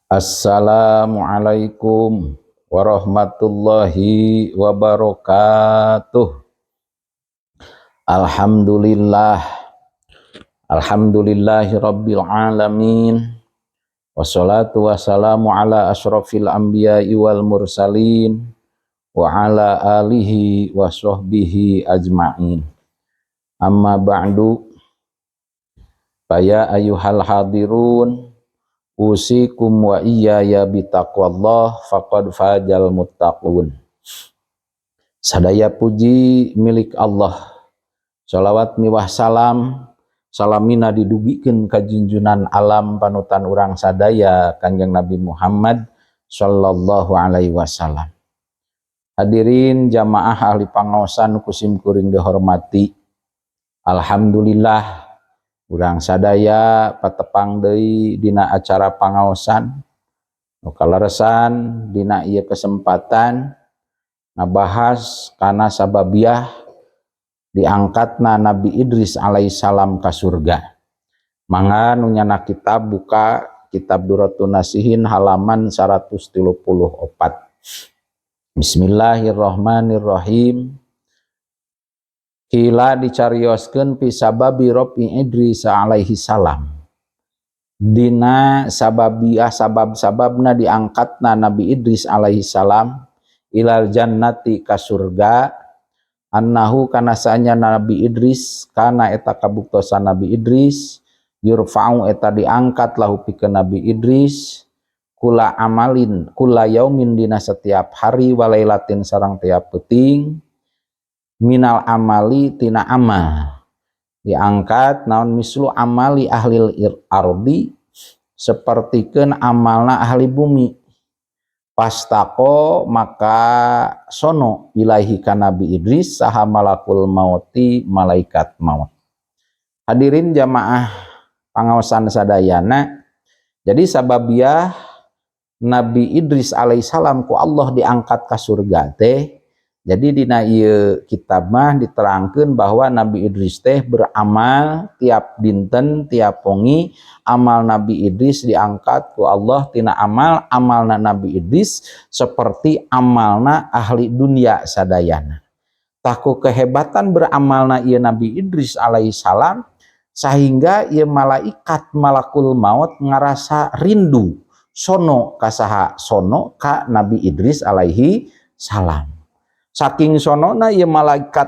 Assalamualaikum warahmatullahi wabarakatuh. Alhamdulillah. Alhamdulillahi rabbil alamin. Wassalatu wassalamu ala asyrafil anbiya'i wal mursalin wa ala alihi wa sahbihi ajma'in. Amma ba'du. Faya ayyuhal hadirun, usikum wa iyaya bitaqwallah, faqad fazal muttaqun. Sadaya puji milik Allah. Salawat miwah salam salamina didugikeun ka junjunan alam, panutan urang sadaya, Kanjeng Nabi Muhammad sallallahu alaihi wasallam. Hadirin jamaah ahli pangaosan ku sim kuring dihormati. Alhamdulillah, urang sadaya patepang deui dina acara pangaosan. Nu kaleresan dina ieu kesempatan ngabahas kana sababiah diangkatna Nabi Idris alaihissalam ka surga. Mangga nu nyandak kitab buka kitab Durratun Nasihin halaman 134. Bismillahirrahmanirrahim. Qila, dicarioskeun, fi sababi raf'i Idris alaihi salam. Dina sababiah, sabab-sababna diangkatna Nabi Idris alaihi salam, ilal jannati, ka surga, annahu, kana saanya Nabi Idris, kana eta kabuktosan Nabi Idris, yurfa'u, eta diangkat, lahu, pikeun Nabi Idris, kula amalin, kula yaumin, dina setiap hari, walailatin, sareng tiap peuting, minal amali, tina amal diangkat naon, mislu amali ahlil ardi, sapertikeun amalna ahli bumi. Fastako, maka sono, ilaihi, ka Nabi Idris, saha malakul mauti, malaikat maut. Hadirin jamaah pangaosan sadayana, jadi sababiah Nabi Idris alaihissalam ku Allah diangkat ke surga teh, jadi dina ieu kitab mah diterangkan bahwa Nabi Idris teh beramal tiap dinten, tiap pongi. Amal Nabi Idris diangkat ku Allah tina amal amalna Nabi Idris seperti amalna ahli dunia sadayana. Tah, ku kehebatan beramalna ieu Nabi Idris alaihissalam, sehingga ieu malaikat malakul maut ngarasa rindu, sono kasaha? Sono ka Nabi Idris alaihi salam. Saking sonona ieu malaikat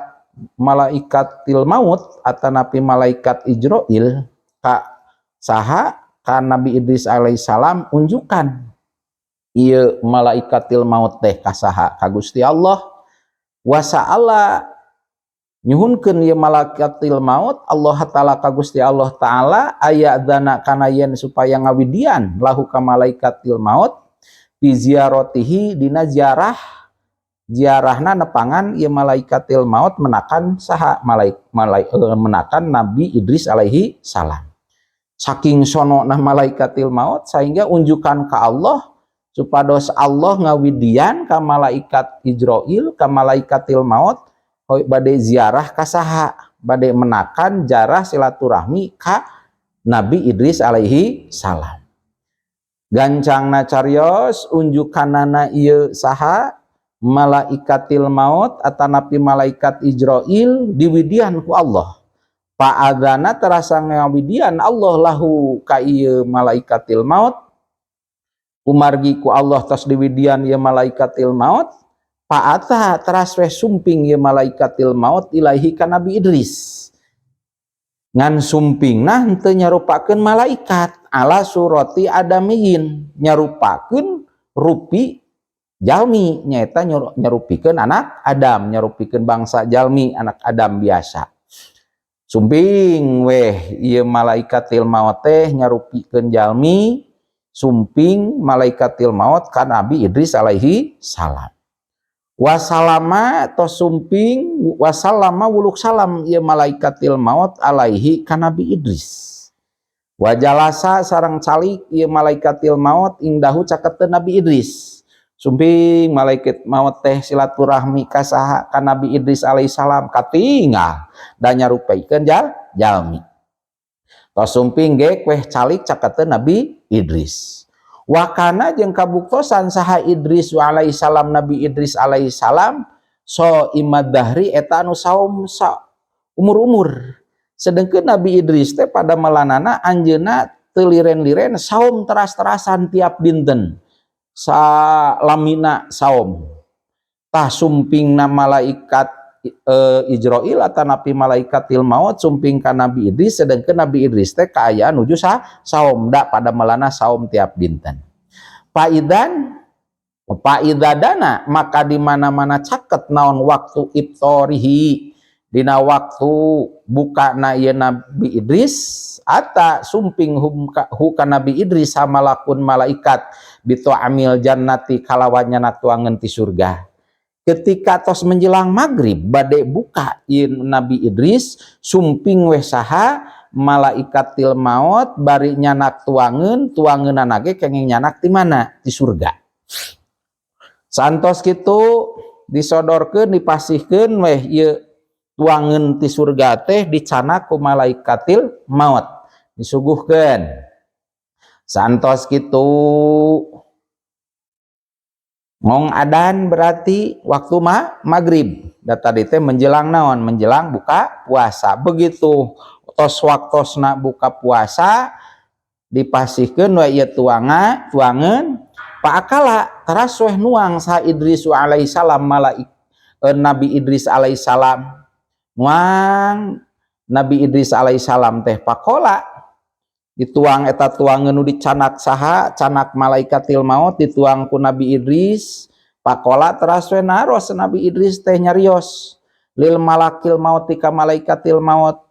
malaikatil maut atanapi malaikat Ijroil ka saha? Ka Nabi Idris alaihissalam. Unjukan ieu malaikatil maut teh ka saha? Ka Gusti Allah. Wasa'ala, nyuhunkeun ieu malaikatil maut, Allah taala, ka Gusti Allah taala, aya'dzana, kana yen supaya ngawidian, lahu, ka malaikatil maut, fi ziaratihi, dina ziarah, ziarahna nepangan ieu malaikatil maut, menakan saha? Malaik, malaik, menakan Nabi Idris alaihi salam. Saking sono nah malaikatil maut sehingga unjukan ke Allah supados Allah ngawidian ka malaikat Ijroil, ka malaikatil maut, bade ziarah ka saha? Bade menakan jarah silaturahmi ka Nabi Idris alaihi salam. Gancangna carios unjukanana ieu saha, malaikatil maut atanapi malaikat Ijroil, diwidian ku Allah. Fa'adzana, terasa ngawidian Allah, lahu, ka ieu malaikatil maut. Kumargi ku Allah tos diwidian ieu malaikatil maut, fa'ata, teras weh sumping ieu malaikatil maut, ilaihi, ka Nabi Idris. Ngan sumpingna henteu nyarupakeun malaikat, ala surati adamiyin, nyarupakeun rupi jalmi, nyaeta nyarupikeun anak Adam, nyarupikeun bangsa jalmi, anak Adam biasa. Sumping weh ieu malaikatil maut teh nyarupikeun jalmi, sumping malaikatil maut ka Nabi Idris alaihi salam. Wasalama, tos sumping, wasalama, wuluk salam ieu malaikatil maut, alaihi, ka Nabi Idris. Wajalasa, sareng calik ieu malaikatil maut, indahu, caketeun Nabi Idris. Sumping malaikat maut teh silaturahmi ka saha? Ka Nabi Idris alaihissalam. Katinggal da nyarupaikeun jalmi. Tos sumping ge weh calik caketeun Nabi Idris. Wa kana jeung kabuktosan saha Idris alaihi salam, Nabi Idris alaihi salam, shaimad dahri eta anu saum sa umur-umur. Sedengkeun Nabi Idris teh pada melanana anjeunna teu liren-liren saum, teras-terasan tiap dinten salamina saum. Tah, sumpingna malaikat Ijrail atanapi malaikatil maut sumping ka Nabi Idris, sedangkan Nabi Idris teh kaayaan nuju saum, da pada melana saum tiap dinten. Faidan faidadana maka di mana-mana caket naon waktu iftorihi, dina waktu buka na ieu Nabi Idris, ata sumping hu ka Nabi Idris sama lakun malaikat bithoamil jannati kalawan natuangeun ti surga. Ketika tos menjelang maghrib bade buka ieu Nabi Idris, sumping weh saha malaikatil maut bari nyanak tuangeun. Tuangeunana ge kenging nyanak ti mana? Ti surga. Santos kitu disodorkeun, dipasihkeun weh ieu tuangeun ti surga teh, dicanak ku malaikatil maut, disuguhkeun. Santos kitu ngong adan, berarti waktu maghrib. Da tadi teh menjelang naon? Menjelang buka puasa. Begitu tos waktosna buka puasa, dipasihkeun we ieu tuangeun. Paakala teras weh nuang sa Idris alaihi salam, Nabi Idris alaihi salam nuang. Nabi Idris alaihi salam teh pakola dituang eta tuangeun nu dicanak saha, canak malaikatil maut, dituang ku Nabi Idris. Pakola teras we naros Nabi Idris teh, nyarios lil malakil maut ka malaikatil maut.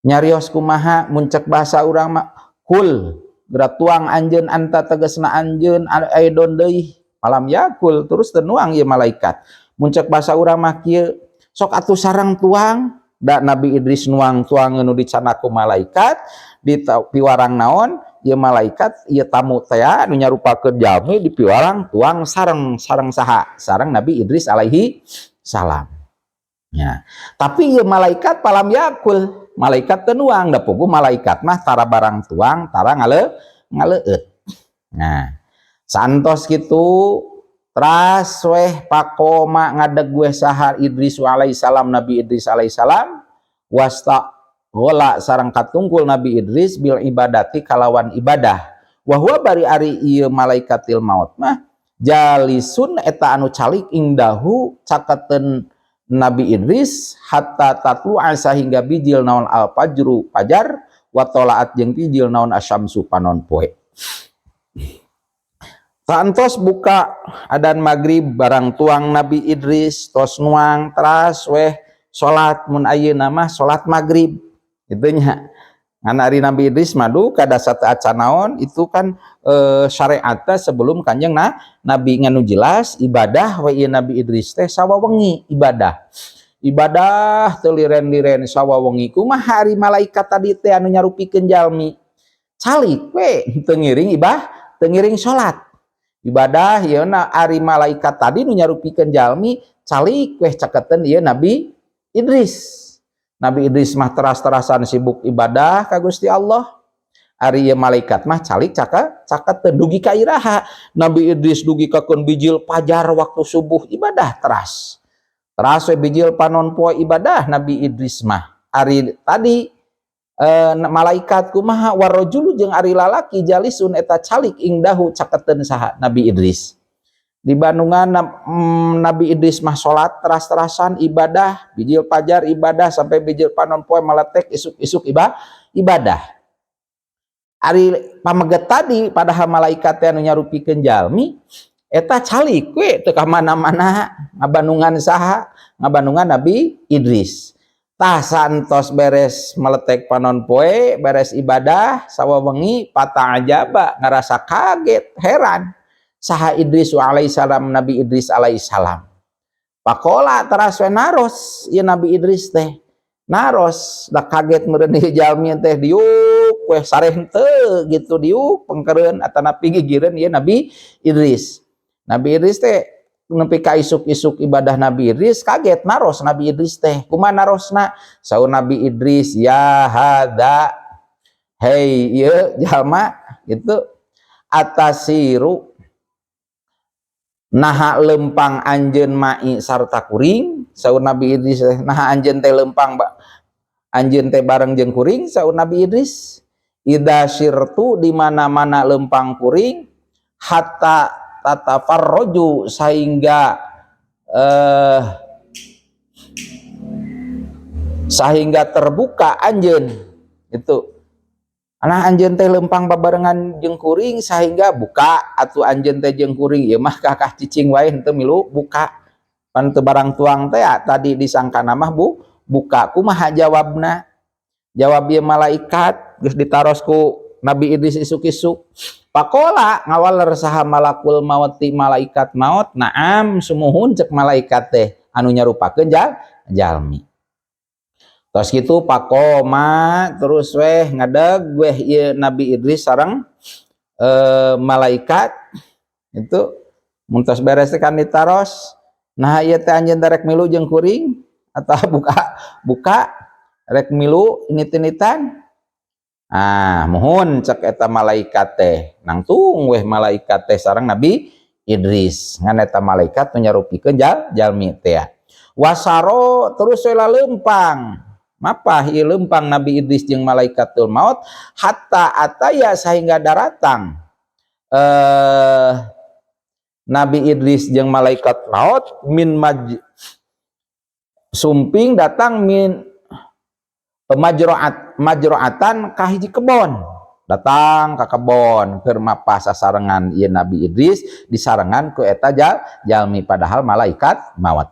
Nyarios kumaha? Mun cek bahasa urang mah, kul, geura tuang anjeun, anta tegasna anjeun, aidon deui. Falam yakul, terus teu nuang ieu malaikat. Mun cek bahasa urang mah kieu, sok atuh sareng tuang. Da Nabi Idris nuang tuangeun nu dicanak ku malaikat, di piwarang naon ieu malaikat, ieu tamu teh nu nyarupakeun jalmi dipiwarang tuang sareng sareng saha? Sareng Nabi Idris alaihi salam ya. Tapi ieu malaikat falam yakul, malaikat teu nuang, da puguh malaikat mah tara barang tuang, tara ngaleueut. Nah, santos kitu teras weh pakoma ngadeg weh saha Idris alaihi salam, Nabi Idris alaihi salam, wastaghola sareng katungkul Nabi Idris bil ibadati kalawan ibadah. Wa huwa bari ari ieu malaikatil maut mah jalisun eta anu calik indahu caketeun Nabi Idris hatta tatlu'a sahingga bijil naon al fajru fajar, wa tola'at jeung bijil naon asyamsu panon poe. Saantos buka adan maghrib, barang tuang Nabi Idris, tos nuang teras weh salat. Mun ayeuna mah salat maghrib itu nya. Ngan ari Nabi Idris madu kada satu acan naon itu kan syariatnya sebelum Kanjeng Nabi. Nganu jelas ibadah we ieu Nabi Idris teh sawawengi ibadah, ibadah teu liren-liren sawawengi. Kumaha ari malaikat tadi teh anu nyarupikeun jalmi calik we, teu ngiring ibah, teu ngiring salat, ibadah ieu na. Ari malaikat tadi nu nyarupikeun jalmi calik weh caketeun ieu Nabi Idris. Nabi Idris mah teras-terasan sibuk ibadah ka Gusti Allah. Ari ieu malaikat mah calik caketeun dugi ka iraha Nabi Idris dugi kakeun bijil pajar, waktu subuh ibadah teras. Teras we bijil panon poe ibadah Nabi Idris mah. Ari tadi malaikat kumaha? Warajulu jeung ari lalaki jalisun eta calik indahu caketeun saha Nabi Idris. Di Bandungan Nabi Idris mah salat teras-terasan ibadah, bijil pajar ibadah sampai bijil panon poe maletek, isuk-isuk ibadah. Ari pameget tadi padahal malaikat teh anu nyarupikeun jalmi eta calik we teu ka mana-mana, ngabandungan saha? Ngabandungan Nabi Idris. Tah, santos beres meletek panon poe, beres ibadah sawawengi, pata'ajaba ngerasa kaget heran saha Idris alaihissalam, Nabi Idris alaihissalam. Pakola teras we naros ieu Nabi Idris teh, naros da kaget meureun ieu jalmi teh, diuk we sareh henteu gitu, diuk pengkereun atanapi gigireun ieu Nabi Idris. Nabi Idris teh nepi ka isuk-isuk ibadah. Nabi Idris kaget, naros Nabi Idris teh. Kumaha narosna? Saur Nabi Idris, ya hada, hei ieu jalma gitu. Atasiru naha lempang anjeun mai sarta kuring, saur Nabi Idris. Naha anjeun teh lempang anjeun teh bareng jeung kuring, saur Nabi Idris. Idza sirtu di mana-mana lempang kuring, hatta tatafarroju sehingga sehingga terbuka anjeun itu. Nah, anjeun teh lempang babarengan jeung kuring sehingga buka atuh anjeun teh jeung kuring. Ieu mah kakah cicing wae, henteu milu buka, pan teu barang tuang teh tadi disangkana mah bu buka. Kumaha jawabna? Jawab ieu malaikat geus ditaros ku Nabi Idris isuk-isuk. Pakola ngawaler saha malakul mauti, malaikat maut. Naam, sumuhun, cek malaikat teh anu nyarupakeun jalmi. Tos kitu pakoma terus weh ngadeg weh ieu Nabi Idris sareng malaikat itu. Mun tos beres teh kan ditaros, nah ieu teh anjeun teh rek milu jeung kuring atau buka buka rek milu init-initan? Ah, muhun, cek eta malaikat teh. Nangtung weh malaikat teh sareng Nabi Idris, ngan eta malaikat nu nyarupikeun jalmi teh. Wasaro terus we lempang mapah ieu lempang Nabi Idris jeung malaikatul maut, hatta ataya sehingga daratang Nabi Idris jeung malaikat maut min maj sumping datang min majroat majroatan ka hiji kebon. Datang ka kebon keur mapah sasarengan ieu Nabi Idris, disarengan ku eta jalmi padahal malaikat maut.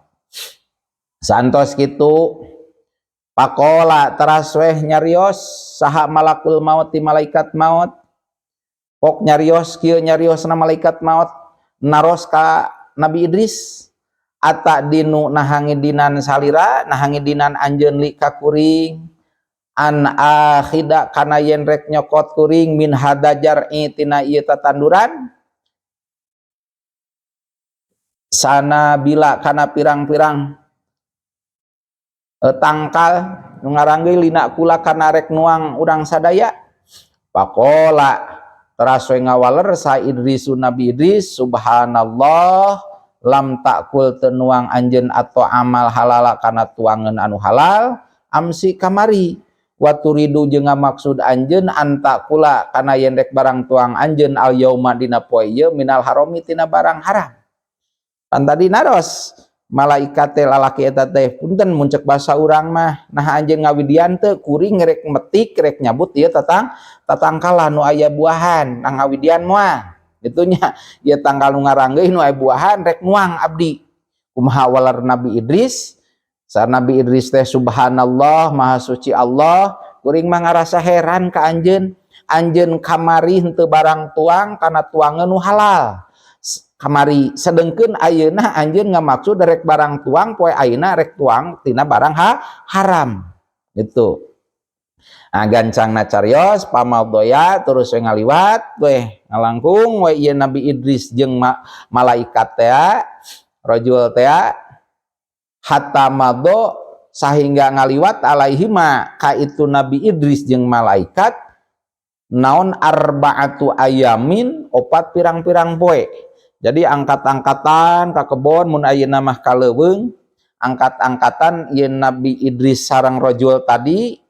Santos kitu pakola teras weh nyarios saha malakul maut di malaikat maut. Pok nyarios kieu nyariosna malaikat maut naros ka Nabi Idris, ata dinu naha ngidinan salira, naha ngidinan anjeun li ka kuring, an akhida kana yen rek nyokot kuring, min hada jar'i tina ieu tatanduran, sana bila kana pirang-pirang tangkal nu ngaranggeuy, lina kula kana rek nuang urang sadaya. Pakola teras we ngawaler sa Idrisu Nabi Idris, subhanallah, lam takul tenuang anjeun atau amal halala kana tuangan anu halal amsi kamari, waturidu jeung maksud anjeun antakula kana yen rek barang tuang anjeun al yauma dina poe ieu minal harami tina barang haram. Pan tadi naros malaikat teh lalaki eta teh, punten mun cek basa urang mah, nah anjeun ngawidian teu kuring rek metik, rek nyabut ieu tatangkalan nu aya buahan, nang ngawidian moal kitu nya, ieu tangkal nu ngaranggeuy nu aya buahan rek nuang abdi. Kumaha walar Nabi Idris? Sa Nabi Idris teh, subhanallah, maha suci Allah, kuring mah ngarasa heran ka anjeun. Anjeun kamari henteu barang tuang kana tuangeun nu halal kamari, sedengkeun ayeuna anjeun ngamaksud rek barang tuang poe ayeuna rek tuang tina barang haram gitu. Nah, gancangna carios pamaldoya terus we ngaliwat weh ngalangkung we ieu Nabi Idris jeung malaikat teh rajul teh, hatta madho sahingga ngaliwat alaihima ka itu Nabi Idris jeung malaikat naon arbaatu ayamin opat pirang-pirang poe. Jadi angkat-angkatan ka kebon, mun ayeuna mah ka leuweung, angkat-angkatan ieu Nabi Idris sareng rajul tadi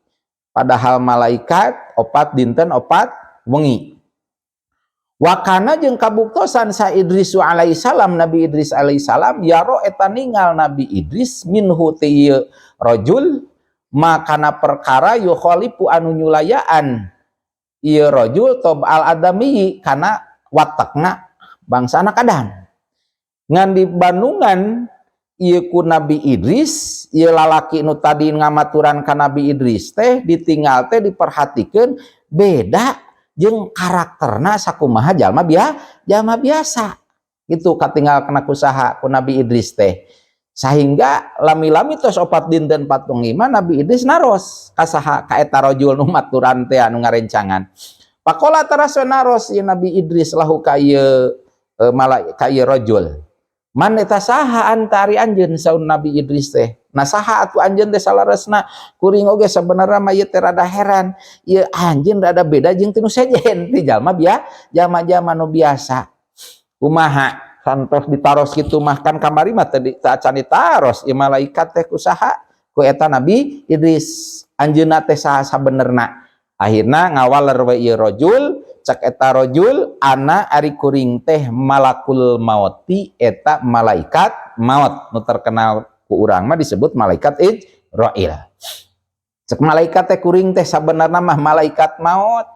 padahal malaikat opat dinten opat wengi. Wakana jeung kabuktosan sa Idris alaihi salam, Nabi Idris alaihi salam, yaro eta ningal Nabi Idris minhu ti ieu rajul makana perkara yukhalifu anu nyulayaan ieu rajul tob al adami kana watakna bangsa anak Adam. Ngan di Bandungan ieu ku Nabi Idris, ieu lalaki nu tadi ngamaturan ka Nabi Idris teh ditinggal teh diperhatikeun beda jeung karakterna sakumaha jalma biasa gitu, katinggal kena kusaha ku Nabi Idris teh. Sehingga lami-lami tos opat dinten patung lima Nabi Idris naros ka saha, ka eta rajul nu maturan teh anu ngarencangan. Pakola teras naros ieu Nabi Idris lahu ka ieu ka ieu rajul, man eta saha anta ari anjeun, saun Nabi Idris teh. Nah, saha atuh anjeun teh saleresna? Kuring oge sabenerna mah ieu teh rada heran, ieu anjeun rada beda jeung ti nu sejen, ti jalma jalma-jalma nu biasa. Kumaha santos ditaros kitu mah, kan kamari mah teu acan ditaros ieu malaikat teh ku saha, ku eta Nabi Idris, anjeunna teh saha sabenerna? Akhirna ngawaler we ieu rojul. Cek eta rojul, ana ari kuring teh malakul mauti, eta malaikat maut nu terkenal ku urang mah disebut malaikat Ijroil. Cek malaikat teh, kuring teh sabenerna mah malaikat maut.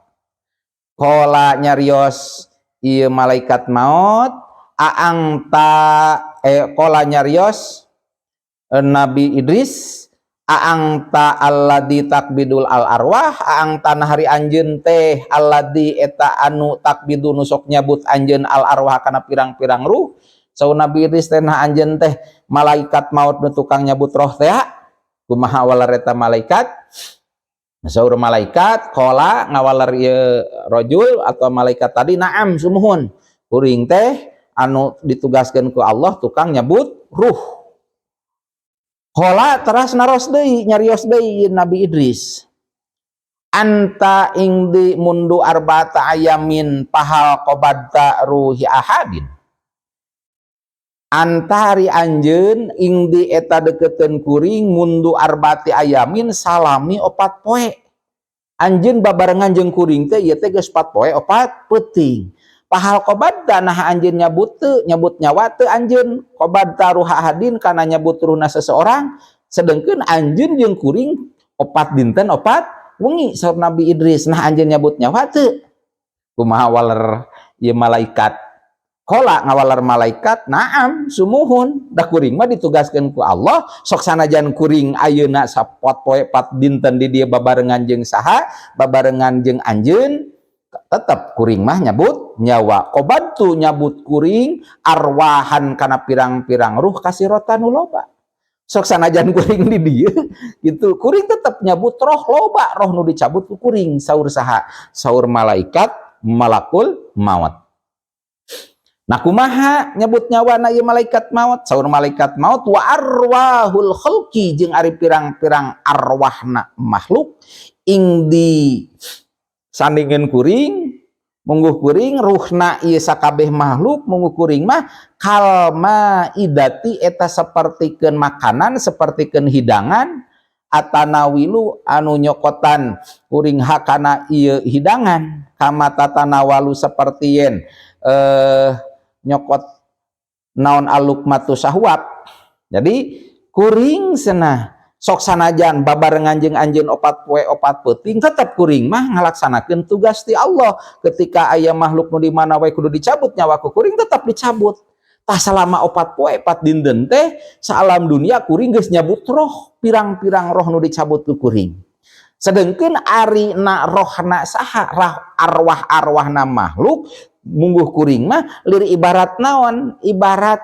Qala, nyarios ieu malaikat maut, aangta qala, nyarios Nabi Idris, aangta alladzi taqbidul al arwah? Aangta, nah ari anjeun teh, alladzi, eta anu, taqbidu, nu sok nyabut anjeun, al arwah, kana pirang-pirang ruh? Saur Nabi Idris teh, nah anjeun teh malaikat maut nu tukang nyabut roh teh? Kumaha waler eta malaikat? Saur malaikat, qala, ngawaler ieu rojul atau malaikat tadi, naam, sumuhun, kuring teh anu ditugaskeun ku Allah tukang nyabut ruh. Qala, teras naros deui, nyarios deui Nabi Idris, anta indi mundu arba'ata ayamin fahal qabadta ruhi ahadin? Anta, ari anjeun, indi, eta deketeun kuring, mundu arba'ati ayamin, salami 4 poe. Anjeun babarengan jeung kuring teh ieu teh geus 4 poe 4 peuting. Fahal qabadta, nah anjeun nyabut teu, nyabut nyawa teu anjeun, qabadta ruha ahadin, kana nyabut ruhna seseorang, sedengkeun anjeun jeung kuring 4 dinten 4 wengi? Saur Nabi Idris, nah anjeun nyabut nyawa teu? Kumaha waler ieu malaikat? Qala, ngawaler malaikat, naam, sumuhun, da kuring mah ditugaskeun ku Allah. Sok sanajan kuring ayeuna sapat poe 4 dinten di dieu babarengan jeung saha, babarengan jeung anjeun, tetep kuring mah nyabut nyawa. Qabadtu, nyabut kuring, arwahan, kana pirang-pirang ruh, katsirotan, nu loba. Sok sanajan kuring di dieu gitu, kuring tetep nyabut roh, loba roh nu dicabut ku kuring. Saur saha? Saur malaikat malakul maut. Nah, kumaha nyebut nyawa na ieu malaikat maut? Saur malaikat maut, wa arwahul khalqi, jeung ari pirang-pirang arwahna makhluk, indi, sandingan kuring, mungguh kuring, ruhna ieu sakabeh makhluk mungguh kuring mah, kalma idati, eta sapertikeun makanan, sapertikeun hidangan, atanawilu, anu nyokotan kuring hakana ieu hidangan, kama tatanawalu, saperti yen nyokot naon, alukmatu sahuap. Jadi kuring cenah sok sanajan babarengan jeung anjeun 4 poe 4 peuting, tetep kuring mah ngalaksanakeun tugas ti Allah. Ketika aya makhluk nu di mana wae kudu dicabut nyawa ku kuring, tetep dicabut. Tah, selama 4 poe 4 dinten teh saalam dunia kuring geus nyabut roh, pirang-pirang roh nu dicabut ku kuring. Sedengkeun ari na rohna saha, arwah-arwahna makhluk mungguh kuring mah lir ibarat naon, ibarat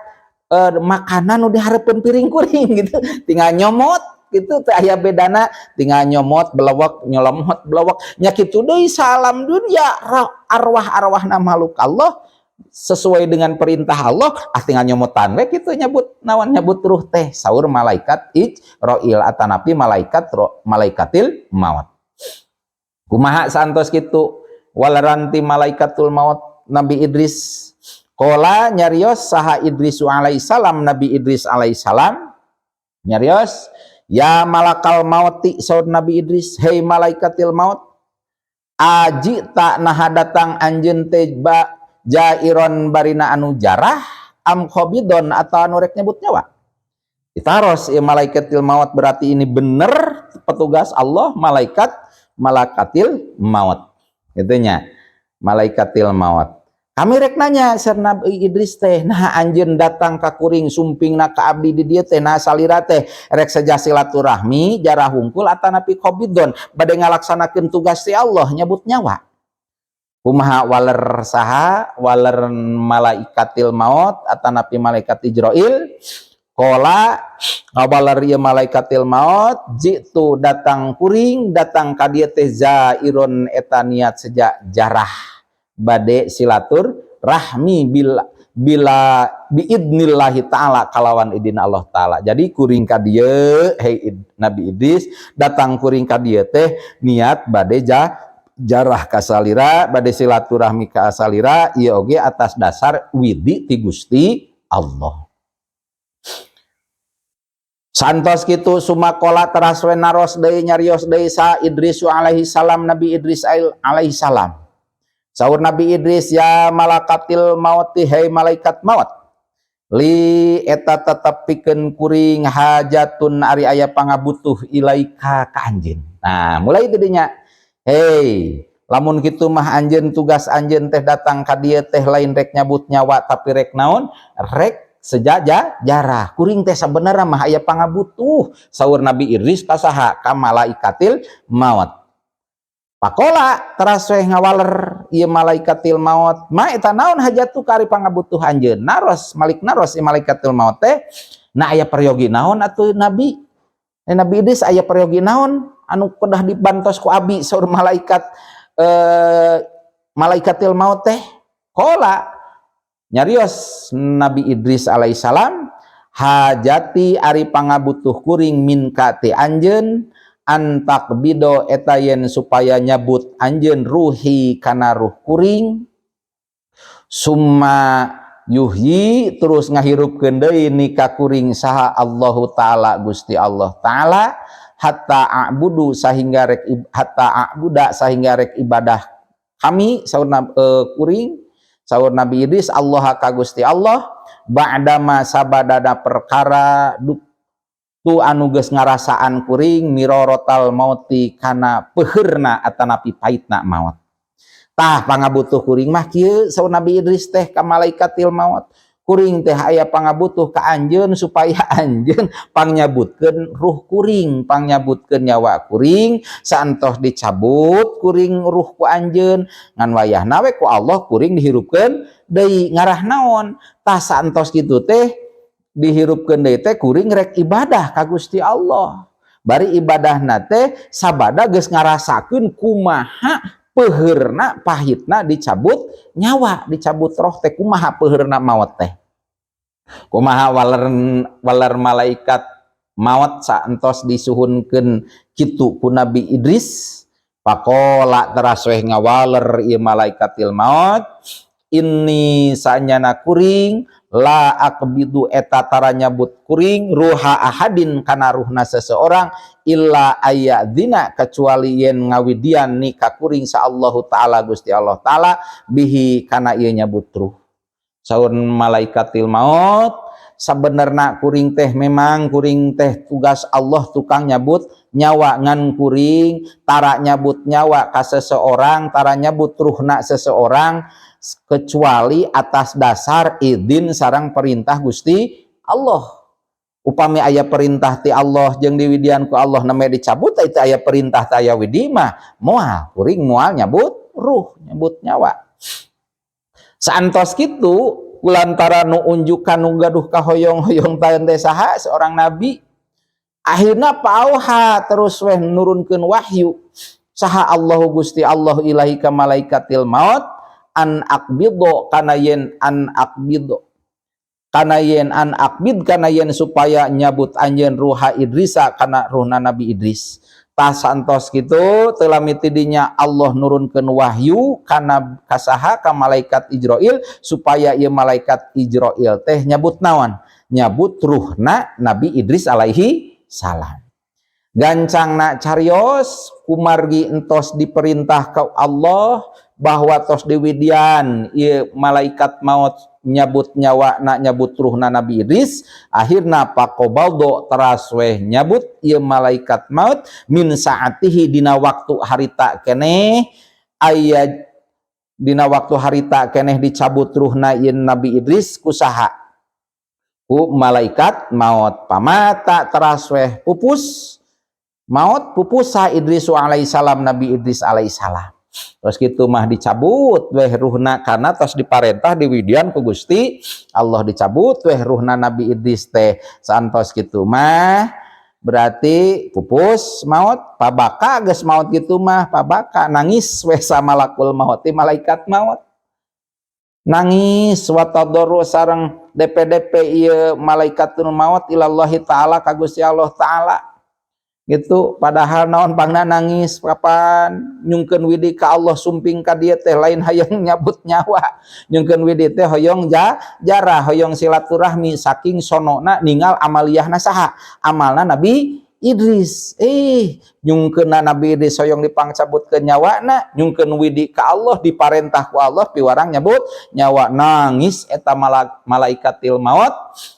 makanan nu dihareupeun piring kuring gitu, tinggal nyomot gitu, teu aya bedana, tinggal nyomot belewek, nyolomot belewek nya. Kitu deui salam dunia, arwah-arwahna makhluk Allah, sesuai dengan perintah Allah, ah tinggal nyomotan we kitu, nyabut naon, nyabut ruh teh. Saur malaikat Ijroil atanapi malaikat malaikatil maut. Kumaha santos kitu waleranti malaikatul maut Nabi Idris? Qala, nyarios saha Idris alaihissalam, Nabi Idris alaihissalam nyarios, ya malakal mauti, saur Nabi Idris, hei malaikatil maut, ajita, naha datang anjeun teh, ba jairon, barina anu jarah, am qabidon, atau anu rek nyebut nyawa? Ditaros ya malaikatil maut, berarti ini bener petugas Allah, malaikat malakatil maut gitunya, malaikatil maut. Kami rek nanya, saur Nabi Idris teh, nah anjeun datang ka kuring, sumpingna ka abdi di dieu teh, nah salira teh rek seja silaturahmi jarah hungkul atanapi qabidon, bade ngalaksanakeun tugas ti Allah nyabut nyawa? Kumaha waler saha, waler malaikatil maut atanapi malaikat Ijroil? Qala, ngawaler ieu malaikatil maut, jitu, datang kuring, datang ka dieu teh, zairon, eta niat seja jarah, bade silatur rahmi, bil Bila biidnillahi ta'ala, kalawan idin Allah ta'ala. Jadi kuring ka dieu, hei Nabi Idris, datang kuring ka dieu teh niat bade jarah ka salira, bade silaturahmi ka salira, ieu oge atas dasar widi ti Gusti Allah. Santos kitu, summa qola, teras we naros deui, nyarios deui sa Idris alaihi salam, Nabi Idris alaihi salam. Saur Nabi Idris, ya malakatil mauti, hei malaikat maut, li eta tetep pikeun kuring, hajatun ari aya pangabutuh, ilaika ka anjeun. Nah, mulai tidinya, hei, lamun kitu mah anjeun, tugas anjeun teh datang ka dieu teh lain rek nyabut nyawa, tapi rek naon? Rek sejaja jarah. Kuring teh sabenerna mah aya pangabutuh, saur Nabi Idris ka saha? Ka malaikatil maut. Faqola, teras weh ngawaler ieu malaikatil maut, ma eta naon hajatu, kari pangabutuh anjeun? Naros malik, naros ieu malaikatil maut teh. Nah, aya peryogi naon atuh Nabi? Nabi Idris, aya peryogi naon anu kedah dibantos ku abi? Saur malaikat malaikatil maut teh. Qola, nyarios Nabi Idris alaihissalam, hajati ari pangabutuh kuring, minka ti anjeun, an taqbido eta yen supaya nyabut anjeun, ruhi kana ruh kuring, summa yuhyi, terus ngahirupkeun deui ni ka kuring saha Allahu taala, Gusti Allah taala, hatta a'budu, sahingga rek, hatta a'buda, sahingga rek ibadah kami, saur kuring, saur Nabi Idris, Allah ka Gusti Allah, ba'dama sabadana perkara tu anu geus ngarasaan kuring, mirorotal mauti kana peheurna atanapi paitna maut. Tah, pangabutuh kuring mah kieu, saur Nabi Idris teh ka malaikatil maut, kuring teh aya pangabutuh ka anjeun supaya anjeun pangnyabutkeun ruh kuring, pangnyabutkeun nyawa kuring. Saentos dicabut kuring ruh ku anjeun, ngan wayahna we ku Allah kuring dihirupkeun deui, ngarah naon? Tah, saentos kitu teh dihirupkeun deui teh kuring rek ibadah ka Gusti Allah, bari ibadahna teh sabada geus ngarasakeun kumaha peheurna pahitna dicabut nyawa, dicabut roh teh, kumaha peheurna maot teh. Kumaha waler waler malaikat maot saentos disuhunkeun kitu ku Nabi Idris? Faqola, teras weh ngawaler ieu malaikatil maut, inni sanyana kuring, la aqbidu eta tara nyabut kuring, ruha ahadin kana ruhna seseorang, illa ayyadzina kecuali yen ngawidian ni ka kuring sa Allahu taala, Gusti Allah taala, bihi kana ieu nyabut ruh. Saur malaikatil maut, sabenerna kuring teh memang kuring teh tugas Allah tukang nyabut nyawa, ngan kuring tara nyabut nyawa ka seseorang, tara nyabut ruhna seseorang, kecuali atas dasar izin sareng perintah Gusti Allah. Upami aya perintah ti Allah jeung diwidian ku Allah namanya dicabut, itu aya perintah teu aya widi mah moal, kuring moal nyabut ruh, nyabut nyawa. Saantos kitu, kulantaran nu unjukan nu gaduh kahoyong-hoyong taeun teh saha? Seorang nabi. Akhirna fa'auha, terus weh nurunkeun wahyu saha Allahu, Gusti Allah, ilahi ka malaikatil maut, an aqbidho kana yen, an aqbidho kana yen, an aqbid kana yen supaya nyabut anjeun, ruha Idrisa kana ruhna Nabi Idris. Tah, santos kitu teu lami tidinya Allah nurunkeun wahyu kana kasaha? Ka malaikat Ijroil, supaya ieu malaikat Ijroil teh nyabut naon? Nyabut ruhna Nabi Idris alaihi salam. Gancangna carios, kumargi entos diperintah ke Allah bahwa tos diwidian ieu malaikat maut nyabut nyawa na, nyabut ruhna Nabi Idris, akhirna faqobaldo, teras weh nyabut ieu malaikat maut, min saatihi dina waktu harita keneh aya, dina waktu harita keneh dicabut ruhna ieu Nabi Idris kusaha? Ku malaikat maut. Pamata, teras weh pupus maut, pupus sa Idris alaihi salam, Nabi Idris alaihi salam. Terus gitu mah dicabut weh ruhna, karena tos diparentah, diwidian ku Gusti Allah, dicabut weh ruhna Nabi Idris teh. Santos gitu mah berarti pupus maut. Fabaka, geus maut gitu mah, fabaka, nangis weh sa malakul maut, malaikat maut. Nangis wa tadarru sareng DPDP ieu malaikatul maut ilallahi taala ka Gusti Allah taala gitu. Padahal naon pangna nangis, kapan nyungkeun widi ka Allah sumping ka dieu teh lain hayang nyabut nyawa, nyungkeun widi teh hoyong jarah, hoyong silaturahmi, saking sonona ningal amaliyahna saha, amalna Nabi Idris. Nyungkeunna Nabi Idris hoyong dipangcabutkeun nyawana, nyungkeun widi ka Allah, diparentah ku Allah piwarang nyabut nyawa. Nangis eta malaikatil maut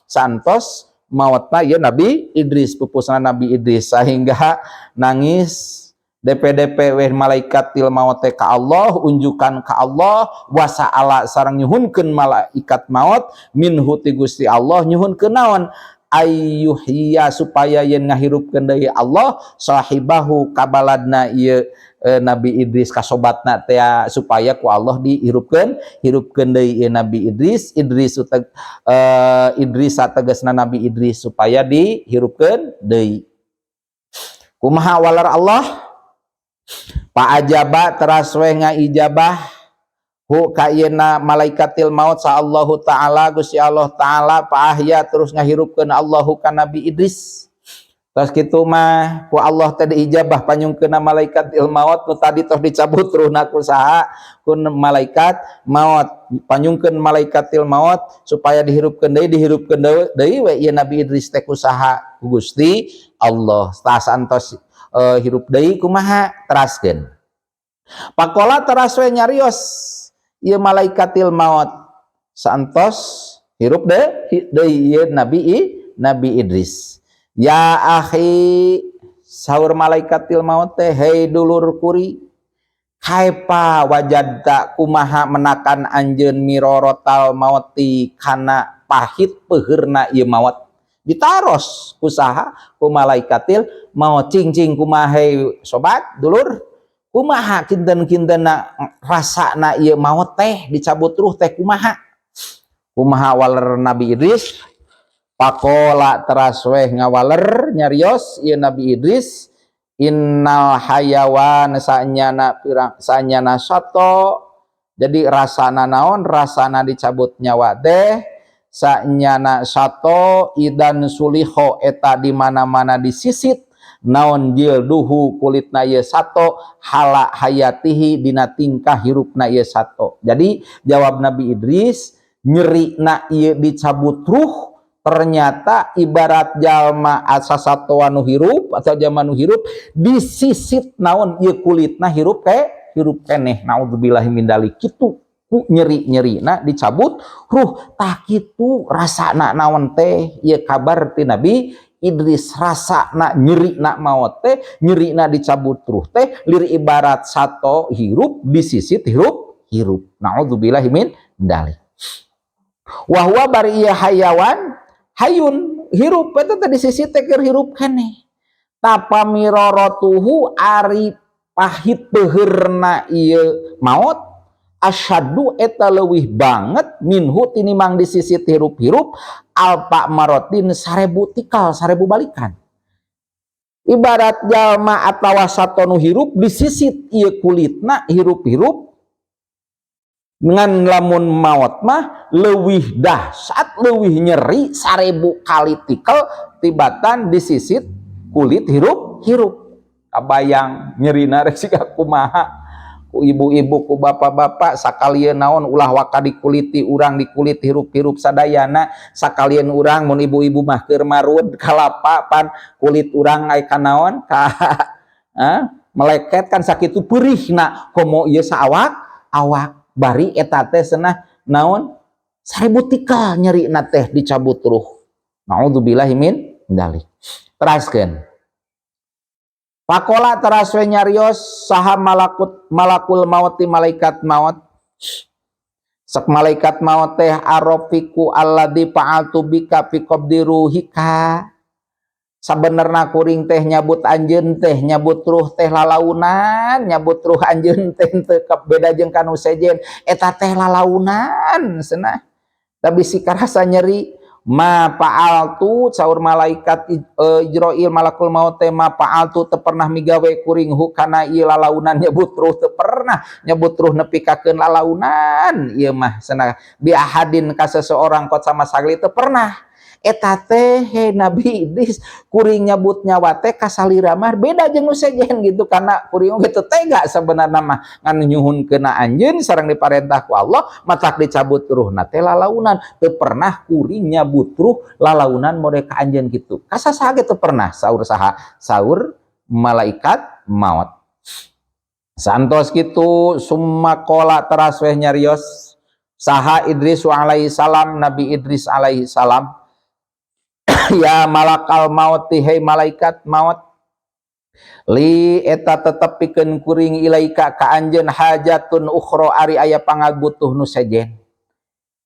santos mautna ieu Nabi Idris, pupusna Nabi Idris, sehingga nangis DPDP weh malaikatil maut teh ka Allah, unjukan ka Allah. Wasa'ala sareng nyuhunkeun malaikat maut minhu ti Gusti Allah, nyuhunkeun naon? Ayyuhya, supaya yen ngahirupkeun deui Allah sahibahu kabaladna ieu Nabi Idris, kasobatna teh, supaya ku Allah dihirupkeun, hirupkeun deui ieu Nabi Idris. Idris uteg, Idris tegasna Nabi Idris, supaya dihirupkeun deui. Kumaha waler Allah? Fa ajaba, teras we ngaijabah hu ka ieuna malaikatil maut sa Allahu taala, Gusti Allah taala. Fa ahya, terus ngahirupkeun Allahu ka Nabi Idris. Terus kitu mah ku Allah teh diijabah panyungkeunna malaikatil maut nu tadi tos dicabut ruhna ku saha? Ku malaikat maut. Panyungkeun malaikatil maut supaya dihirupkeun deui, dihirupkeun deui we ieu Nabi Idris teh ku saha? Ku Gusti Allah. Tas antos hirup deui kumaha? Teraskeun. Pakola, teras we nyarios ieu malaikatil maut saantos hirup deui ieu Nabi Idris. Ya akhi, saur malaikatil maut teh, hei dulur kuri, kaifa wajadta, kumaha menakan anjeun, mirorotal mauti, kana pahit peuheurna ieu maut? Ditaros ku saha? Ku malaikatil maut. Cing-cing kumaha, sobat, dulur, kumaha kinten-kintenna rasana ieu maut teh, dicabut ruh teh kumaha? Kumaha waler Nabi Idris? Pakola, teras weh ngawaler nyarios ieu Nabi Idris, innal hayawan, sanyana pirang sanyana sato. Jadi rasana naon? Rasana dicabut nyawa teh sanyana sato idan suliho, eta di mana-mana disisit naon jilduhu, kulitna ieu sato, hala hayatihi, dina tingkah hirupna ieu sato. Jadi jawab Nabi Idris, nyerina ieu dicabut ruh ternyata ibarat jalma asa sato anu hirup atau jalma nu hirup disisit naon ieu kulitna, hirup ke hirup keneh. Naudzubillahi min dalik. Kitu ku nyeri-nyerina dicabut ruh. Tah, kitu rasana naon teh ieu kabar ti Nabi Idris, rasa na nyeri na maot teh, nyeri na dicabut ruh teh lir ibarat sato hirup disisit hirup hirup. Naudzubillahi min dalik. Wahwa bari ieu hayawan hayun, hirup eta teh disisit teh keur hirup keneh. Tapa miraratuhu, ari pahit peuheurna ieu maot, asyaddu, eta leuwih banget, minhu, tinimang disisit hirup-hirup, alfa marotin, 1000 tikal, 1000 balikan. Ibarat jalma atawa sato nu hirup disisit ieu kulitna hirup-hirup, ngan lamun maot mah leuwih dahsyat, leuwih nyeri 1000 kali tikel tibatan disisit kulit hirup hirup. Kabayang nyerina rek siga kumaha? Ku ibu-ibu, ku bapak-bapak sakalian naon, ulah waka dikuliti urang, dikulit hirup-hirup sadayana sakalian urang. Mun ibu-ibu mah keur marud kalapa pan kulit urang ai kanaon ka meleket kan, sakitu perihna. Komo ieu saawak awak, bari eta teh cenah naon, 1000 tikal nyerina teh dicabut ruh. Naudzubillahi min dalik. Teraskeun. Pakola, teras we nyarios saha malakul maut, malaikat maut. Sok malaikat maut teh, arrofiqu alladzi fa'altu bika fi qabdi ruhika, sabenerna kuring teh nyabut anjeun teh, nyabut ruh teh lalaunan, nyabut ruh anjeun teh teu beda jeung kanu sejen, eta teh lalaunan cenah, tapi si karasa nyeri. Ma fa'altu, saur malaikat Ijroil malakul maut teh, ma fa'altu teu pernah migawe kuring hu kana ieu lalaunan nyebut ruh, teu pernah nyebut ruh nepi kakeun lalaunan ieu mah cenah, bi ahadin ka seseorang kot sama sekali teu pernah. Eta teh, he Nabi Idris, kuring nyabut nyawa teh ka salira mah beda jeung nu sejen gitu, karena kuring oge teu tega sebenarnya mah, ngan nyuhunkeunna anjeun sareng diparentah ku Allah matak dicabut ruhna teh lalaunan. Teu pernah kuring nyabut ruh lalaunan mode ka anjeun gitu, ka sasaha ge teu pernah, saur saha? Saur malaikat maut. Santos kitu, summa qala teras weh nyarios saha Idris alaihi salam, Nabi Idris alaihi salam, ya malakal maut, hei malaikat maut, li eta tetep pikeun kuring ilaika ka anjeun hajatun ukhra ari aya pangabutuh nu sejen.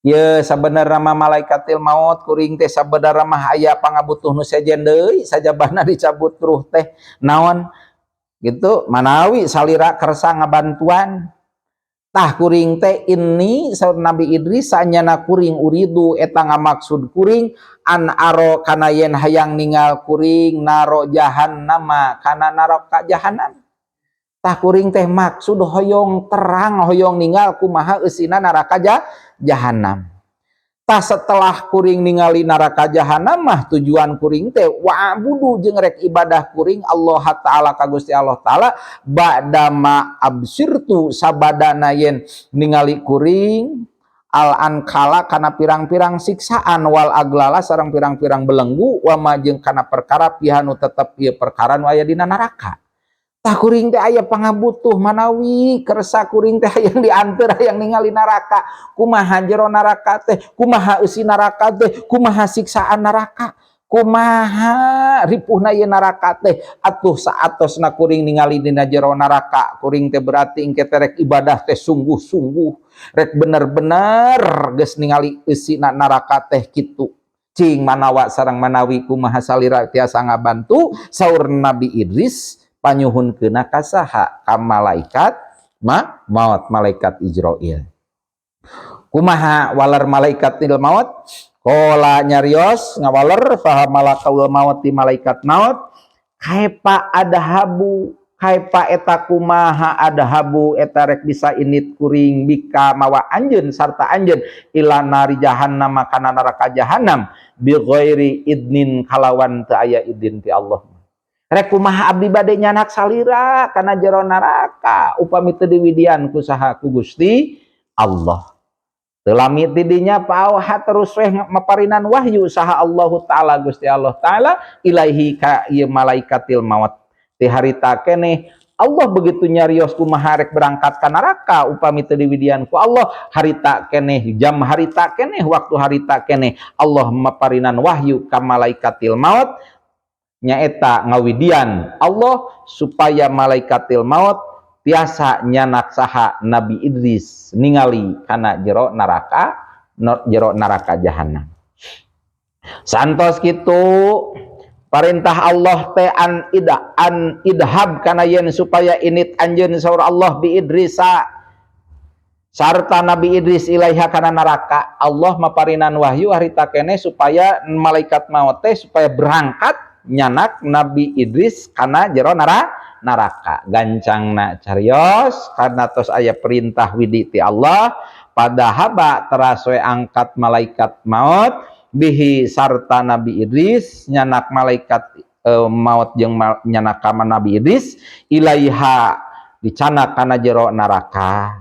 Ye sabenerna mah malaikatil maut, kuring teh sabenerna mah aya pangabutuh nu sejen deui sajabana dicabut ruh teh. Naon gitu, manawi salira kersa ngabantuan? Tah kuring teh ini, saur Nabi Idris, sanyana kuring uridu eta ngamaksud kuring an aro kana yen hayang ningal kuring naro jahannama kana neraka jahanam. Tah kuring teh maksud hoyong terang, hoyong ningal kumaha eusina neraka jahanam. Tah setelah kuring ningali neraka jahanam mah tujuan kuring teh wa'budu jeung rek ibadah kuring Allah Ta'ala ka Gusti Allah Ta'ala ba'dama absirtu sabadana yen ningali kuring al ankala kana pirang-pirang siksaan wal aglala sareng pirang-pirang belenggu wa ma jeung kana perkara fiha nu tetep ieu perkara nu aya dina neraka. Tah kuring teh aya pangabutuh, manawi kersa kuring teh hayang dianteur, hayang ningali neraka kumaha jero neraka teh, kumaha eusi neraka teh, kumaha siksaan neraka, kumaha ripuhna ieu neraka teh. Atuh saatosna kuring ningali dina jero neraka, kuring teh berarti engke teh rek ibadah teh sungguh-sungguh, rek bener-bener geus ningali eusina neraka teh kitu. Cing manawa sareng manawi kumaha salira tiasa ngabantu? Saur Nabi Idris panyuhunkeunna ka saha? Ka malaikat ma maut, malaikat Ijroil. Kumaha waler malaikatil maut? Qala nyarios ngawaler saha malakul maut di malaikat maut, kaifa adhabu, kaifa eta kumaha, adhabu eta rek bisa init kuring bika mawa anjeun sarta anjeun ila nari jahannam kana neraka jahannam bi ghairi idnin kalawan teu aya idin ti Allah. Rek kumaha abdi bade nyanak salira kana jero neraka upami teu diwidian ku saha? Ku Gusti Allah. Teu lami ti dinya paoha terus weh maparinan wahyu saha Allah Ta'ala, Gusti Allah Ta'ala, ilaihi ka ieu malaikatil maut. Ti harita keneh Allah begitu nyarios kumaha rek berangkat ka neraka upami teu diwidian ku Allah, harita keneh, jam harita keneh, waktu harita keneh Allah maparinan wahyu ka malaikatil maut, nyaeta ngawidian Allah supaya malaikatil maut tiasa nyanak saha? Nabi Idris ningali kana jero neraka, jero neraka jahanam. Santos kitu perintah Allah teh an ida an idhab kana yen supaya init anjeun, saur Allah, bi Idrisa sarta Nabi Idris ilaiha kana neraka. Allah maparinan wahyu harita keneh supaya malaikat maut teh supaya berangkat nyanak Nabi Idris kana jero neraka. Gancangna carios karena tos aya perintah widi ti Allah, fadzahaba teras we angkat malaikat maut bihi sarta Nabi Idris, nyanak malaikat maut jeung nyanak ka Nabi Idris ilaiha dicanak kana jero neraka.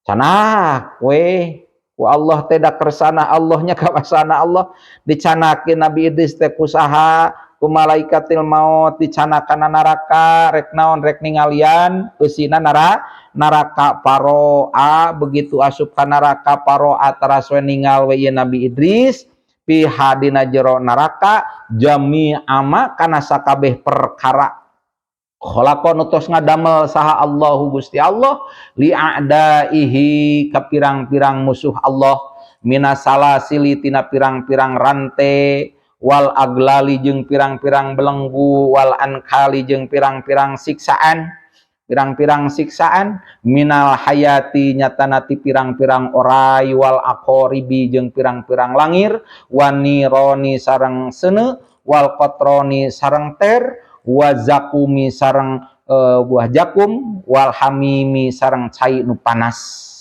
Canak we ku Allah teh, da kersana Allahnya, kawasana Allah, dicanakeun Nabi Idris teh ku saha? Ku malaikatil maut. Dicanak kana neraka rek naon? Rek ningalian eusina neraka. Faro'a begitu asup ka neraka, faro'a teras we ningal we ieu Nabi Idris fiha dina jero neraka jami'ama kana sakabeh perkara khalaqa nu tos ngadamel saha Allahu Gusti Allah li'adaihi ka pirang-pirang musuh Allah minasalasili tina pirang-pirang rante wal aglali jeung pirang-pirang belenggu wal ankali jeung pirang-pirang siksaan. Pirang-pirang siksaan minal hayati, nyatana ti pirang-pirang oray, wal aqoribi, jeung pirang-pirang langir, wan nironi, sareng seuneu, wal qatroni, sareng ter, waz zaqumi, sareng buah jakum, wal hamimi, sareng cai nu panas.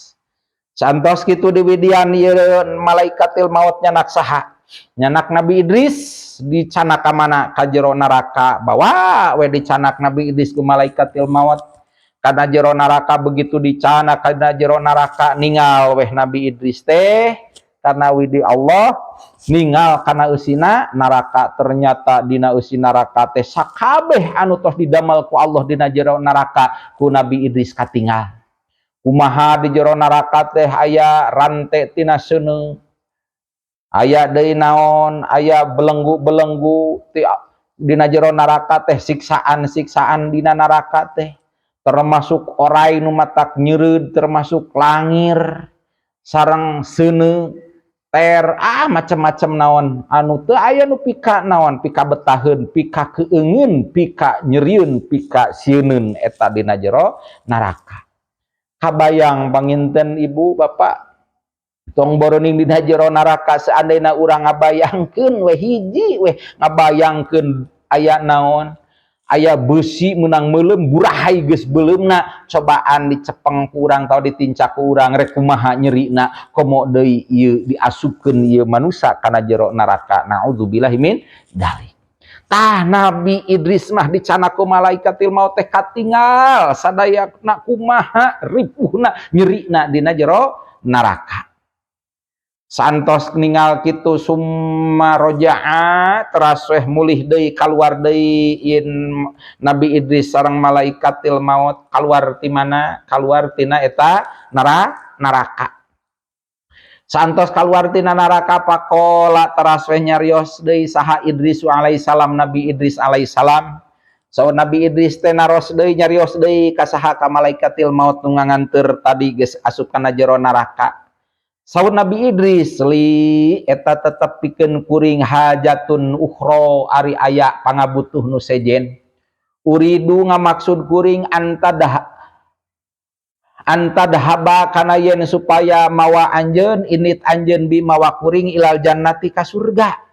Santos kitu diwidian ieu malaikatil maut nyanak saha? Nyanak Nabi Idris. Dicanak ka mana? Ka jero neraka. Bawa we dicanak Nabi Idris ku malaikatil maut kana jero neraka. Begitu dicanak kana jero neraka, ningal weh Nabi Idris teh karena widi Allah, ningal kana eusina neraka. Ternyata dina eusi neraka teh sakabeh anu tos didamel ku Allah dina jero neraka ku Nabi Idris katingal. Kumaha di jero neraka teh aya rante tina seuneu, aya deui naon, aya belenggu-belenggu ti dina jero neraka teh, siksaan-siksaan dina neraka teh termasuk oray nu matak nyeureud, termasuk langir sareng seuneu, ter, ah, macam-macam naon anu teu aya nu pika naon, pika betaheun, pika keungeun, pika nyerieun, pika sieuneun eta dina jero neraka. Kabayang panginten, Ibu, Bapak, tong boroning dina jero neraka, seandainya urang ngabayangkeun we hiji we, ngabayangkeun aya naon, aya besi menang meuleum, burahay geus beuleumna, cobaan dicepeng ku urang atau ditincak ku urang, rek kumaha nyerina? Komo deui ieu diasupkeun ieu manusa kana jero neraka, naudzubillahi min dzalik. Tah, Nabi Idris mah dicanak ku malaikatil maut teh katingal sadayana kumaha ripuhna, nyerina dina jero neraka. Santos ningal kitu, summa roja'a, teras weh mulih deui, kaluar deui in Nabi Idris sareng malaikatil maut. Kaluar ti mana? Kaluar tina eta neraka. Santos kaluar tina neraka, faqola, teras weh nyarios deui saha Idris alaihi salam, Nabi Idris alaihi salam. So Nabi Idris teh naros deui, nyarios deui ka saha? Ka malaikatil maut nu nganteur tadi geus asup kana jero neraka. Saur Nabi Idris, li, eta tetep pikeun kuring, hajatun ukhro, ari aya pangabutuh nu sejen, uridu, ngamaksud kuring, antadhaba, kana yen supaya mawa anjeun, init anjeun, bi, mawa kuring, ilal jannati, ka surga,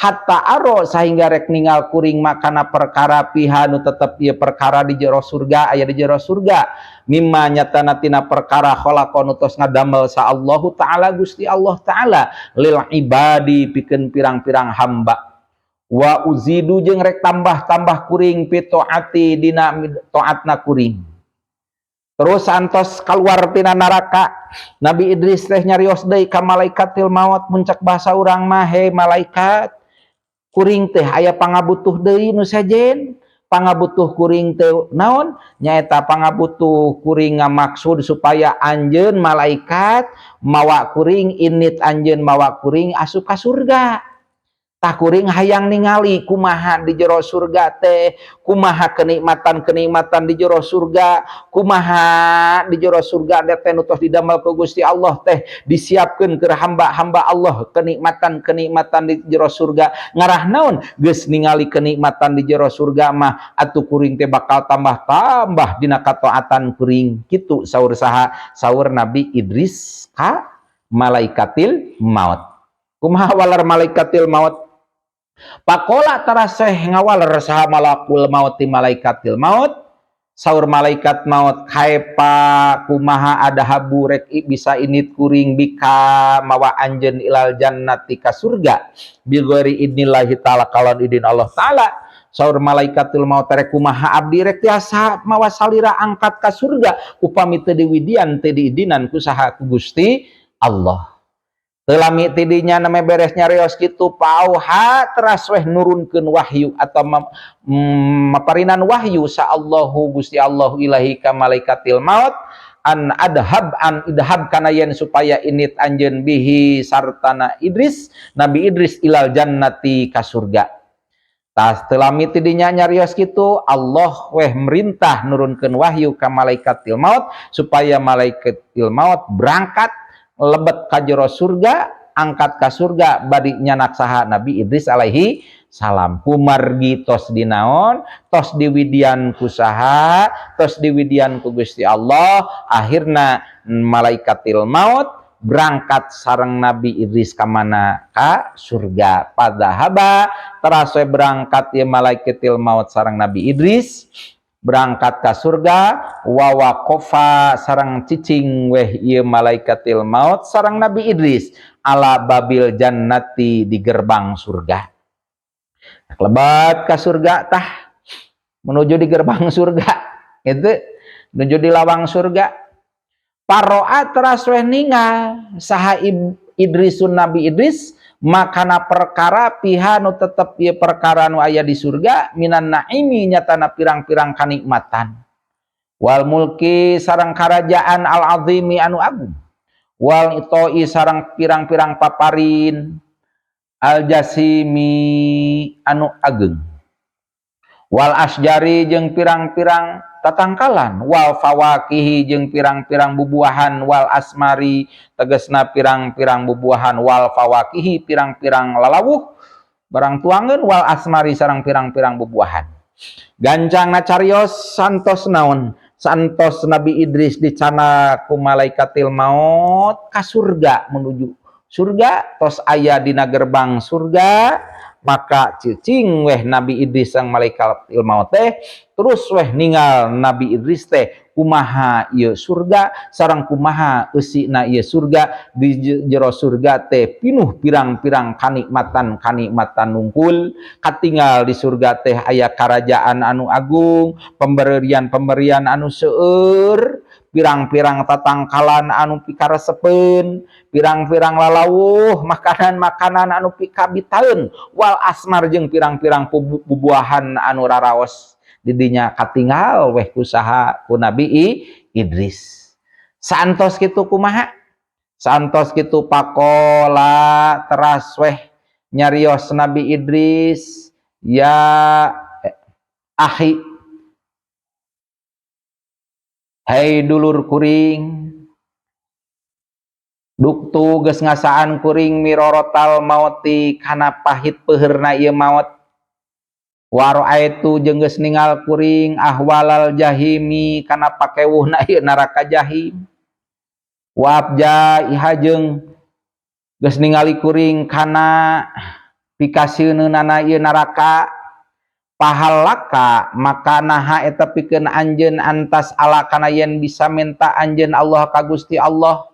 hatta aro, sehingga rek ningal kuring makana perkara, fiha, nu tetep ieu perkara di jero surga, aya di jero surga, mimma, nyatana tina perkara, khalaqa, nu tos ngadamel sa Allahu taala, Gusti Allah taala, lil ibadi, pikeun pirang-pirang hamba, wa uzidu, jeung rek tambah-tambah kuring, fi taati, dina taatna kuring. Terus antos keluar tina neraka, Nabi Idris teh nyarios deui ka malaikatil maut, muncak bahasa urang mah, "He malaikat, kuring teh aya pangabutuh deui nu sejen." Pangabutuh kuring teh naon? Nyaeta pangabutuh kuring ngamaksud supaya anjeun malaikat mawa kuring, init anjeun mawa kuring asup ka surga. Tah, kuring hayang ningali kumaha di jero surga teh, kumaha kenikmatan-kenikmatan di jero surga, kumaha di jero surga teh nu tos didamel ku Gusti Allah teh disiapkeun keur hamba-hamba Allah, kenikmatan-kenikmatan di jero surga. Ngarah naon, geus ningali kenikmatan di jero surga mah atuh kuring teh bakal tambah-tambah dina kataatan kuring. Kitu saur saha? Saur Nabi Idris ka malaikatil maut. Kumaha waler malaikatil maut? Faqola, taraseh ngawaler saha malakul maut ti malaikatil maut. Saur malaikat maut, kaifa, kumaha, adhabu, rek bisa init kuring, bika, mawa anjeun, ilal jannati, ka surga, bi ghairi idnillahi ta'ala, kalawan idin Allah ta'ala? Saur malaikatul maut, rek kumaha abdi rek tiasa mawa salira angkat ka surga upami teu diwidian, teu diidinan ku saha? Ku Gusti Allah. Teu lami tidinya, namanya beres nyarios kitu, fa'auha, teras weh nurunkeun wahyu atau maparinan wahyu sa Allahu, Gusti Allah, ilaihi, ka malaikatil maut, an adhab, an idhab, kana yen supaya init anjeun, bihi, sartana Idris, Nabi Idris, ilal jannati, ka surga. Tas teu lami tidinya nyarios kitu, Allah weh merintah nurunkeun wahyu ka malaikatil maut supaya malaikatil maut berangkat lebet ka jero surga, angkat ka surga bari nyanak saha? Nabi Idris alaihi salam. Kumargi tos dinaon, tos diwidian ku saha, tos diwidian ku Gusti Allah. Akhirna malaikatil maut berangkat sareng Nabi Idris ka mana? Ka surga. Fadzahaba teras we berangkat ya malaikatil maut sareng Nabi Idris berangkat ka surga. Wa waqafa sareng cicing weh ieu malaikatil maut sareng Nabi Idris ala babil jannati di gerbang surga. Lebat ka surga tah, menuju di gerbang surga itu, menuju di lawang surga. Faro'a teras weh ningal saha Idrisun Nabi Idris makana perkara fiha nu tetep ieu perkara nu aya di surga, minan naimi nyatana pirang-pirang kanikmatan, wal mulki sareng karajaan, al azimi anu agung, wal itoi sareng pirang-pirang paparin, al jasimi anu ageng, wal asjari jeung pirang-pirang tatangkalan, wal fawakihi jeung pirang-pirang bubuahan, wal asmari tegesna pirang-pirang bubuahan, wal fawakihi pirang-pirang lalawuh barang tuangeun, wal asmari sareng pirang-pirang bubuahan. Gancangna carios santos naon, santos Nabi Idris dicana ku malaikatil maut ka surga, menuju surga, tos aya dina gerbang surga, maka cicing weh Nabi Idris sang malaikatil maut teh. Terus weh ningal Nabi Idris teh kumaha ieu surga sareng kumaha eusina ieu surga. Di jero surga teh pinuh pirang-pirang kanikmatan-kanikmatan nungkul katinggal. Di surga teh aya karajaan anu agung, pemberian-pemberian anu seueur, pirang-pirang tatangkalan anu pikaresepeun, pirang-pirang lalawuh, makanan-makanan anu pikabitaeun, wal asmar jeung pirang-pirang bubuahan anu raraos. Didinya katinggal weh ku saha? Ku Nabi Idris. Saantos kitu kumaha? Saantos kitu faqola teras weh nyarios Nabi Idris, ya akhi, hei dulur kuring, dzuktu geus ngasaan kuring mirorotal mauti kana pahit peuheurna ieu maut, wa roaitu jeung geus ningal kuring ahwalal jahimi kana pakewuhna ieu neraka jahim, wa afjaiha jeung geus ningali kuring kana pikasieunana ieu neraka. Fahallaka maka naha eta pikeun anjeun antas ala kana yen bisa minta anjeun Allah ka Gusti Allah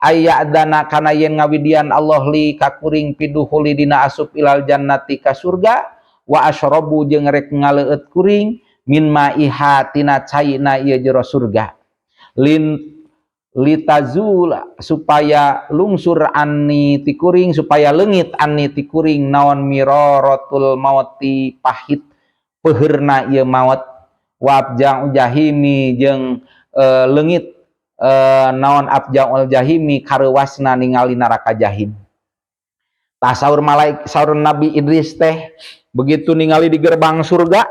ayya'dzana kana yen ngawidian Allah li ka kuring fiddukhuli dina asup ilal jannati ka surga, wa asyrabu jeung rek ngaleueut kuring min ma'iha tina caina ieu jero surga, lin litazul supaya lungsur anni ti kuring, supaya leungit anni ti kuring naon mirorotul mauti pahit peuheurna ieu maut, wa afja'u jahimi jeung leungit naon afja'ul jahimi kareuwasna ningali neraka jahim. Tah, saur malaik, saur Nabi Idris teh begitu ningali di gerbang surga,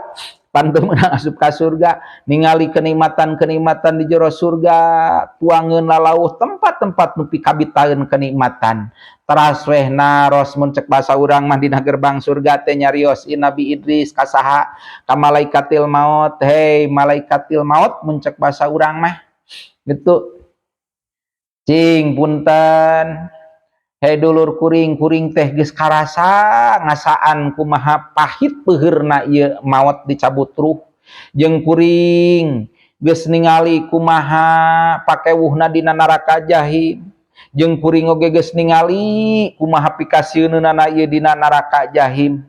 pan teu meunang asup ka surga, ningali kenikmatan-kenikmatan di jero surga, tuangeun lalauh, tempat-tempat nu pikabitaeun kenikmatan, teras weh naros, mun cek basa urang mah dina gerbang surga teh nyarios i Nabi Idris ka saha? Ka malaikatil maut. Hei malaikatil maut, mun cek basa urang mah gitu, cing punten, hei dulur kuring, kuring teh geus karasa ngasaan kumaha pahit peuheurna ieu maot dicabut ruh, jeung kuring geus ningali kumaha pakewuhna dina neraka jahim, jeung kuring oge geus ningali kumaha pikasieunana ieu dina neraka jahim.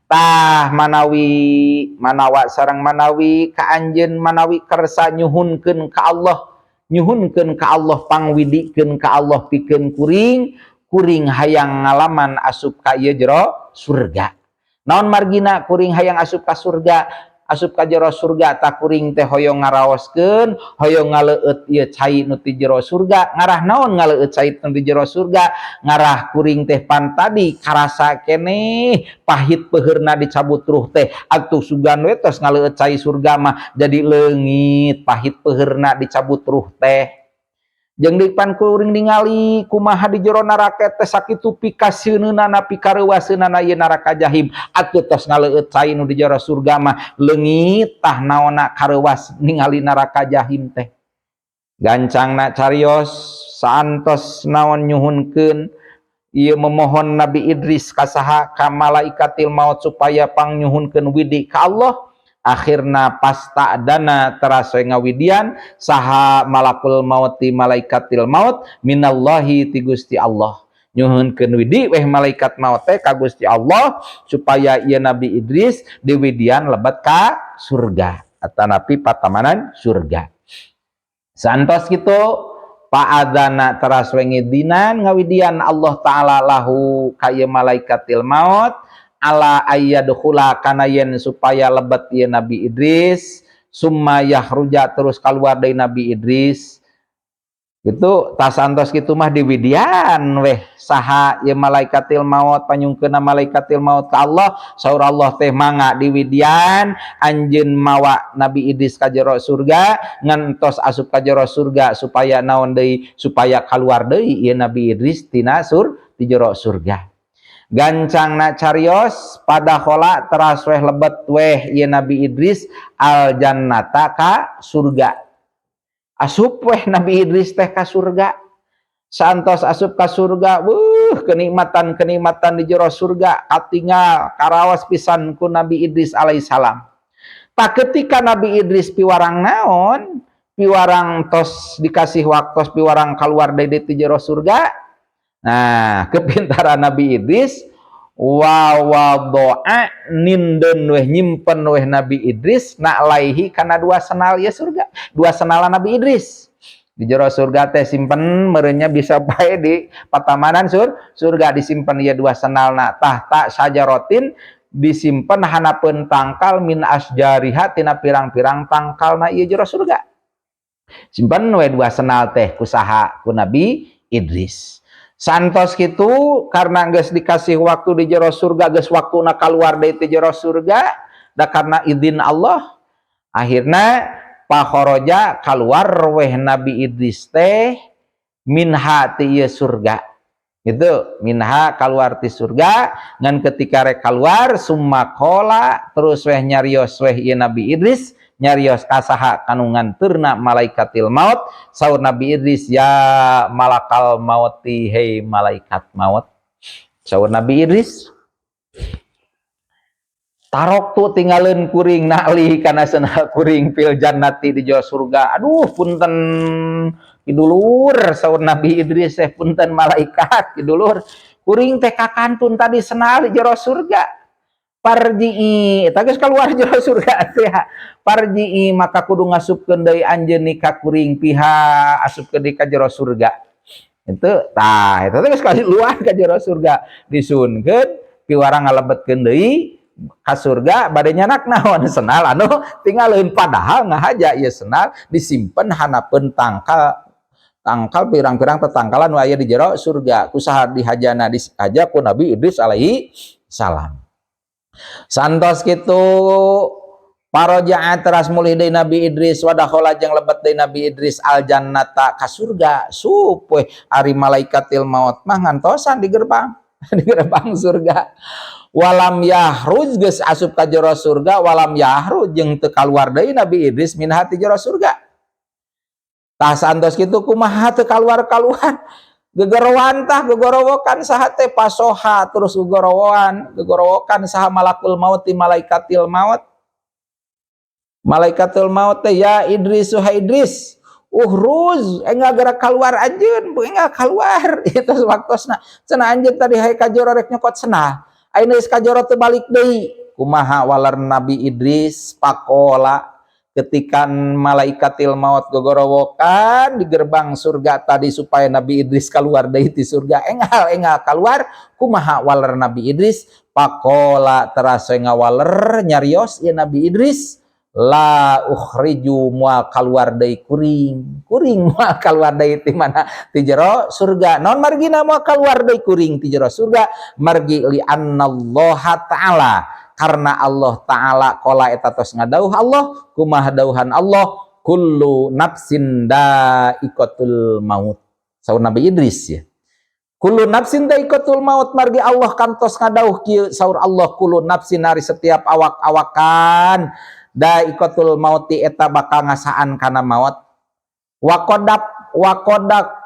Tah, manawi manawa sareng manawi ka anjeun manawi kersa nyuhunkeun ka Allah, nyuhunkeun ka Allah, pangwidikeun ka Allah pikeun kuring, kuring hayang ngalaman asup ka ieu jero surga. Naon margina kuring hayang asup ka surga, asup ka jero surga? Tah, kuring teh hoyong ngaraoskeun, hoyong ngaleueut ieu cai nu ti jero surga. Ngarah naon ngaleueut cai nu ti jero surga? Ngarah kuring teh pan tadi karasa keneh pahit peuheurna dicabut ruh teh. Atuh sugan we tos ngaleueut cai surga mah jadi leungit pahit peuheurna dicabut ruh teh. Jeung dipan kuring ningali kumaha di jero neraka teh sakitu pikasieunana, pikareuwaseunana ieu neraka jahim. Atuh tos ngaleueut cai nu di jero surga mah leungit tah naonna kareuwas ningali neraka jahim teh. Gancangna carios, saantos naon nyuhunkeun ieu memohon Nabi Idris ka saha, ka malaikatil maut, supaya pangnyuhunkeun widi ka Allah. Akhirna pasta'dzana, teras we ngawidian saha malakul mauti, malaikatil maut, minallahi ti Gusti Allah. Nyuhunkeun widi weh malaikat maut teh ka Gusti Allah supaya ieu Nabi Idris diwidian lebet ka surga atanapi patamanan surga. Santos kitu, fa'adzana, teras we ngidinan, ngawidian Allah Ta'ala lahu ka ieu malaikatil maut ala ayyadkhula, kana yen supaya lebet ieu Nabi Idris, summa yakhruja, terus keluar dari Nabi Idris. Itu tas antos kitu mah diwidian weh saha ieu malaikatil maut, panyungkeunna malaikatil maut ka Allah. Saur Allah teh, "Mangga diwidian anjeun mawa Nabi Idris ka jero surga." Ngantos asup ka jero surga, supaya naon deui? Supaya keluar deui ieu Nabi Idris tina ti jero surga. Gancangna carios, padakhola, teras weh lebet weh ieu Nabi Idris al jannata ka surga. Asup weh Nabi Idris teh ka surga. Santos asup ka surga, wuh, kenikmatan-kenikmatan di jero surga katingal, karaos pisan ku Nabi Idris alaihissalam. Tak ketika Nabi Idris piwarang naon, piwarang tos dikasih waktu, piwarang keluar dari ti jero surga. Nah, kepintaran Nabi Idris, wa wadoa, ninden weh, nyimpen weh Nabi Idris na'laihi kana dua senal ya surga. Dua senal Nabi Idris di jero surga teh simpen, merenya bisa bae di patamanan surga disimpen ya dua senal. Na tahta syajarotin, disimpen hanapeun tangkal, min asjariha, tina pirang-pirang tangkal na ieu jero surga. Simpen we dua senal teh kusaha? Ku Nabi Idris. Santos gitu, karena geus dikasih waktu di jero surga, geus waktuna keluar dari ti jero surga da karena izin Allah. Akhirnya fakhoroja, keluar weh Nabi Idris teh minha ti ieu surga gitu, minha, keluar ti surga. Ngan ketika rek keluar, summa qola, terus weh nyarios weh ieu Nabi Idris, nyarios kasaha? Kanu nganterna malaikatil maut. Saur Nabi Idris, "Ya malakal mauti, hei malaikat maut," saur Nabi Idris, "taroktu, tinggalin kuring, na'li, kana senal kuring, fil jannati, di jero surga. Aduh, punten kidulur," saur Nabi Idris teh, "punten malaikat kidulur, kuring teh kakantun tadi senal di jero surga. Farji'i," eta geus keluar jero surga teh, "farji'i, maka kudu ngasupkeun deui anjeun ka kuring, fiha, asupkeun deui ka jero surga." Itu tah, eta teh geus keluar ka jero surga, disuhunkeun piwarang ngalebetkeun deui ka surga, bade nyanak naon? Senal anu tinggalin. Padahal ngahaja ieu senal disimpen hanapeun tangkal tangkal, pirang-pirang tetangkalan nu aya di jero surga. Kusaha dihajana? Dihaja ku Nabi Idris alaihi salam. Santos kitu, paroja'a, teras mulih deui Nabi Idris, wadakhala, jeung lebet deui Nabi Idris al jannata ka surga. Sup we ari malaikatil maut mah ngantosan di gerbang, di gerbang surga. Walam yahruj, geus asup ka jero surga, walam yahruj, jeung teu kaluar deui Nabi Idris minha ti jero surga. Tah, santos kitu, kumaha teu kaluar-kaluar? Gegorowan tah, gegorowokan saha teh? Fasoha, terus gegorowoan, gegorowokan saha malakul maut, malaikatil maut. Malaikatul maut teh, "Ya Idris, hai Idris, ukhruj, enggal gerak keluar anjeun, enggal keluar." Itu waktosna cenah anjeun tadi hae ka jero rek nyokot senal, ayeuna geus ka jero teu balik deui. Kumaha waler Nabi Idris? Faqola, ketika malaikatil maut gogorowokan di gerbang surga tadi supaya Nabi Idris keluar dari ti surga, enggal enggal keluar, kumaha waler Nabi Idris? Faqola, terasa ngawaler, nyarios ya Nabi Idris, "La ukhriju, moal keluar deui kuring, kuring moal keluar deui." Ti mana? Ti jero surga. Naon margina moal keluar deui kuring ti jero surga? Margi li annallaha ta'ala, karena Allah Ta'ala, qola, eta tos ngadauh Allah. Kumaha dauhan Allah? Kullu nafsin daiqatul maut. Saur Nabi Idris ya. Kullu nafsin daiqatul maut, margi Allah kantos ngadauh kieu, saur Allah, kullu nafsin ari setiap awak-awakan, daiqatul mauti eta bakal ngasaan kana maut. Waqodap waqodak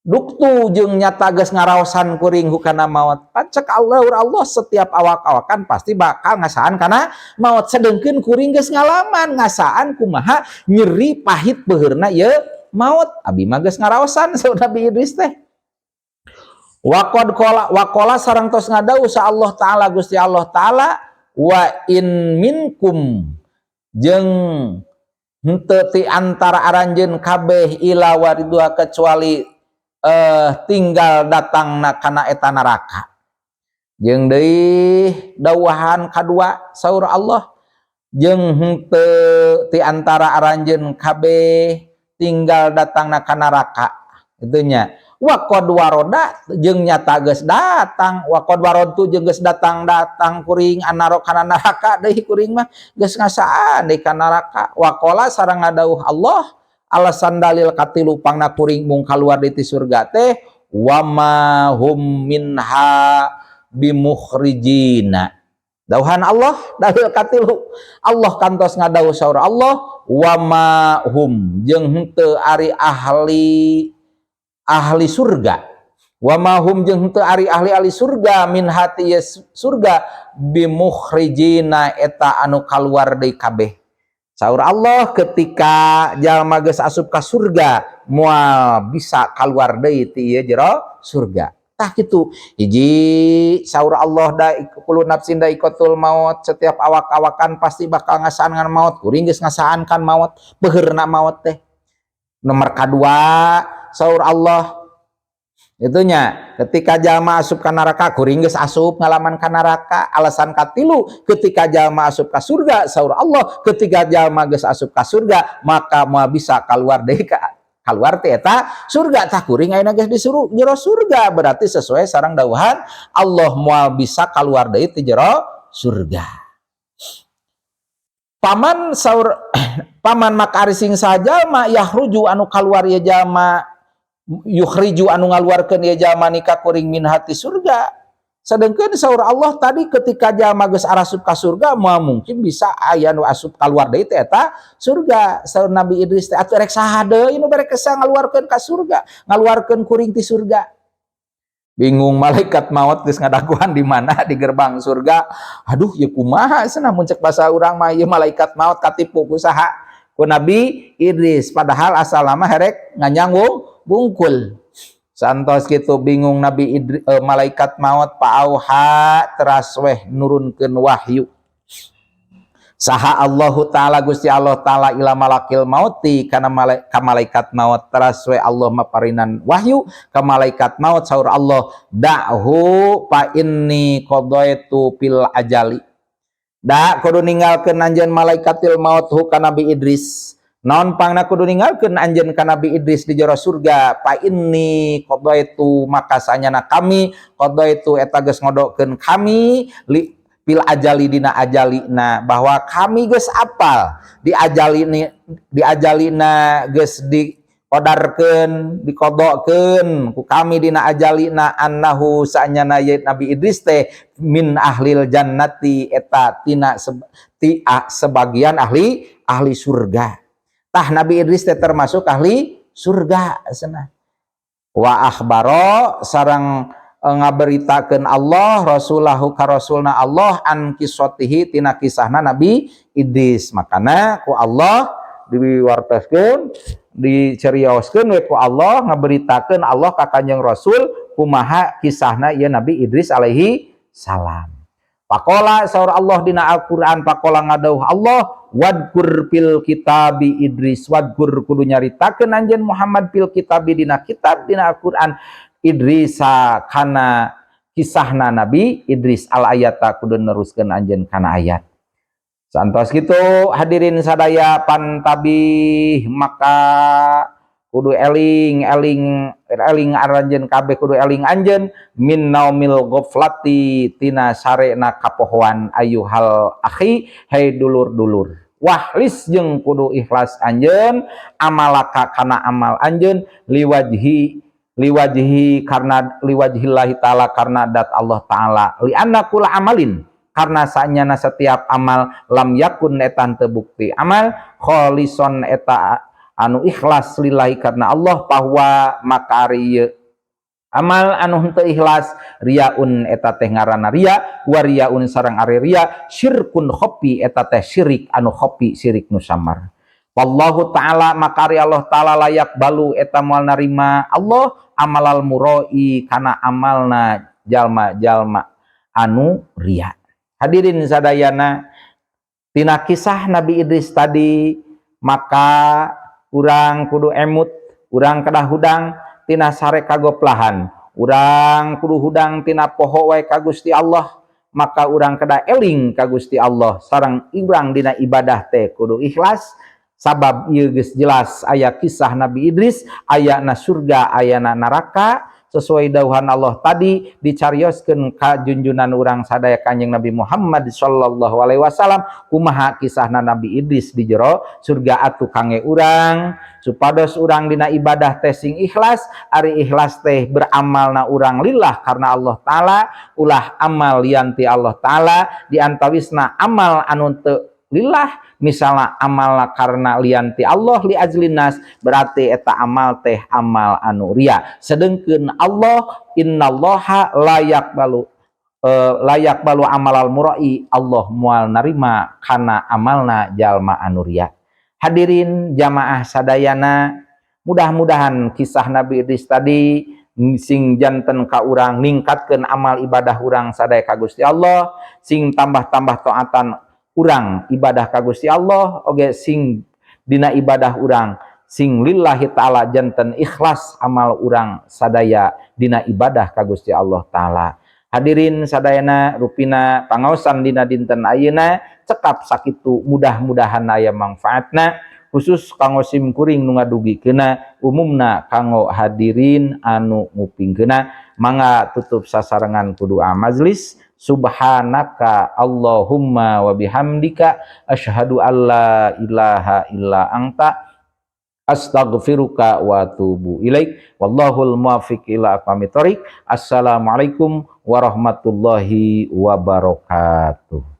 duktu jeung nyata geus ngaraosan kuring hukana maut. Pacek Allah, Allah, setiap awak-awakan pasti bakal ngasaan kana maut, sedengkeun kuring geus ngalaman ngasaan kumaha nyeri pahit peuheurna ye maut. Abi mah geus ngaraosan, saur Nabi Idris teh. Waqad qala, waqala sareng tos ngadawuh sa Allah Ta'ala, Gusti Allah Ta'ala, wa in minkum jeung henteu ti antara aranjeun kabeh illa wariduha kecuali tinggal datangna kana eta neraka. Jeung deui dawuhan kadua, saur Allah, jeung henteu ti antara aranjeun kabeh tinggal datangna ka neraka itu nya. Waqad waroda jeung nyata geus datang, waqad warodtu jeung geus datang-datang kuring anaro kana neraka deui, kuring mah geus ngasaan deui ka neraka. Waqala sareng ngadawuh Allah, alasan dalil katilu pangna kuring mung kaluar di ti surga teh, wama hum minha bimukhrijina. Dauhan Allah dalil katilu, Allah kantos ngadawuh, saur Allah, wama hum jeung henteu ari ahli ahli surga, wama hum jeung henteu ari ahli-ahli surga, minha ti surga, bimukhrijina eta anu kaluar deui kabeh. Saur Allah, ketika jalma geus asup ka surga moal bisa kaluar deui ti ieu jero surga. Tah kitu, hiji saur Allah da kullu nafsin daiqatul maut, setiap awak-awakan pasti bakal ngasaan ngan maut. Kuring geus ngasaan kan maut, peuheurna maut teh. Nomor kadua, saur Allah itunya, ketika jalma asup ka neraka, kuring geus asup ngalaman ka neraka. Alasan katilu, ketika jalma asup ka surga, saur Allah, ketika jalma geus asup ka surga maka moal bisa keluar deui ka keluar ti eta surga. Tah, kuring ayeuna geus disuruh jero surga, berarti sesuai sareng dawuhan Allah moal bisa keluar deui ti jero surga. Paman, saur paman, maka ari sing sajalma yahruju anu kaluar ye jalma, yukhriju anu ngaluarkeun ye jalma ni ka kuring minha ti surga. Sedangkan saur Allah tadi, ketika jalma geus arasup ka surga moal mungkin bisa aya nu asup kaluar deui teh eta surga. Saur Nabi Idris teh, atuh rek saha deui nu bere kesa ngaluarkeun ka surga, ngaluarkeun kuring ti surga? Bingung malaikat maut, geus ngadaguan di mana, di gerbang surga. Aduh, ya kumaha cenah, mun cek bahasa urang mah ieu malaikat maut katipu ku saha? Ku Nabi Idris, padahal asal mah herek nganyang bungkul. Santos kitu bingung Nabi Idris, malaikat maut, paauha teras weh nurunkeun wahyu saha Allahu Ta'ala, Gusti Allah Ta'ala, ila malakil mauti kana ka malaikat maut. Teras we Allah maparinan wahyu ka malaikat maut, saur Allah, da'hu fa inni qadaitu fil ajali. Da kudu ninggalkeun anjeun malaikatil maut hu ka Nabi Idris. Naon pangna kudu ninggalkeun anjeun ka Nabi Idris di jero surga? Fa inni qadaitu maka sanyana kami, qadaitu eta geus ngodokeun kami, li fil ajali dina ajalina, bahwa kami geus apal di ajali ni, di ajalina geus dikodarkeun, dikodokkeun ku kami dina ajalina, annahu sanyana ye Nabi Idris teh min ahlil jannati eta tina ti, sebagian ahli ahli surga. Tah, Nabi Idris teh termasuk ahli surga cenah. Wa akhbaro sareng ngaberitakeun Allah rasulahu ka rasulna Allah an qissatihi tina kisahna Nabi Idris. Makana ku Allah diwartoskeun, dicerioskeun we ku Allah, ngaberitakeun Allah ka Kanjeng Rasul kumaha kisahna ieu Nabi Idris alaihi salam. Pakola saur Allah dina Al-Qur'an, pakola ngadauh Allah, wadkur fil kitabi Idris. Wadkur kudu nyaritakeun anjeun Muhammad, fil kitabi dina kitab, dina Al-Qur'an, Idrisa kana kisahna Nabi Idris, al ayata kudu neruskeun anjeun kana ayat. Santos gitu, hadirin sadaya, pantabih maka kudu eling eling eling aranjeun kabeh, kudu eling anjeun, min naumil ghaflati tina sarena kapohoan, ayuhal akhi, hei dulur-dulur. Wakhlis jeung kudu ikhlas anjeun amalaka kana amal anjeun, liwajhi liwajhi karena liwajhillahi ta'ala, karena dat Allah Ta'ala. Li anna kula amalin, karena sanyana setiap amal, lam yakun eta teu bukti amal, kholison eta anu ikhlas, lillahi karena Allah, bahwa maka ari amal anu henteu ikhlas, riaun eta teh ngaranna ria. Wa riaun sareng ari ria, syirkun khofi eta teh syirik anu khofi, syirik nu samar. Wallahu ta'ala maka ari Allah Ta'ala, la yaqbalu eta moal narima Allah, amalal muroi kana amalna jalma-jalma anu ria. Hadirin sadayana, tina kisah Nabi Idris tadi maka urang kudu emut, urang kedah hudang tina sare kagoplahan, urang kudu hudang tina poho wae ka Gusti Allah. Maka urang kedah eling ka Gusti Allah sareng urang dina ibadah teh kudu ikhlas, sabab ieu geus jelas aya kisah Nabi Idris, ayana surga, ayana neraka, sesuai dawuhan Allah tadi dicarioskeun ka junjunan urang sadaya, Kanjeng Nabi Muhammad sallallahu alaihi wasallam, kumaha kisahna Nabi Idris di jero surga. Atuh kangge urang, supados urang dina ibadah teh sing ikhlas. Ari ikhlas teh beramalna urang lillah, karena Allah Ta'ala, ulah amal lian ti Allah Ta'ala. Di antawisna amal anu teu lillah, misalnya amal karena lian ti Allah, li ajlinnas, berarti eta amal teh amal anu ria. Sedengkeun Allah innallaha layak balu layak balu amalal murai, Allah moal narima kana amalna jalma anu ria. Hadirin jamaah sadayana, mudah-mudahan kisah Nabi Idris tadi sing janten ka urang ningkatkeun amal ibadah urang sadaya ka Gusti Allah, sing tambah-tambah taatan urang ibadah ka Gusti Allah oge, sing dina ibadah urang sing lillahi ta'ala, janten ikhlas amal urang sadaya dina ibadah ka Gusti Allah Ta'ala. Hadirin sadayana, rupina pangaosan dina dinten ayeuna cekap sakitu. Mudah-mudahan aya manfaatna, khusus kanggo sim kuring nu ngadugikeuna, umumna kanggo hadirin anu ngupingkeuna. Mangga tutup sasarengan ku doa majlis. Subhanaka Allahumma wa bihamdika, asyhadu alla ilaha illa anta, astaghfiruka wa atubu ilaik. Wallahul muwaffiq ila aqwamit thoriq. Assalamualaikum warahmatullahi wabarakatuh.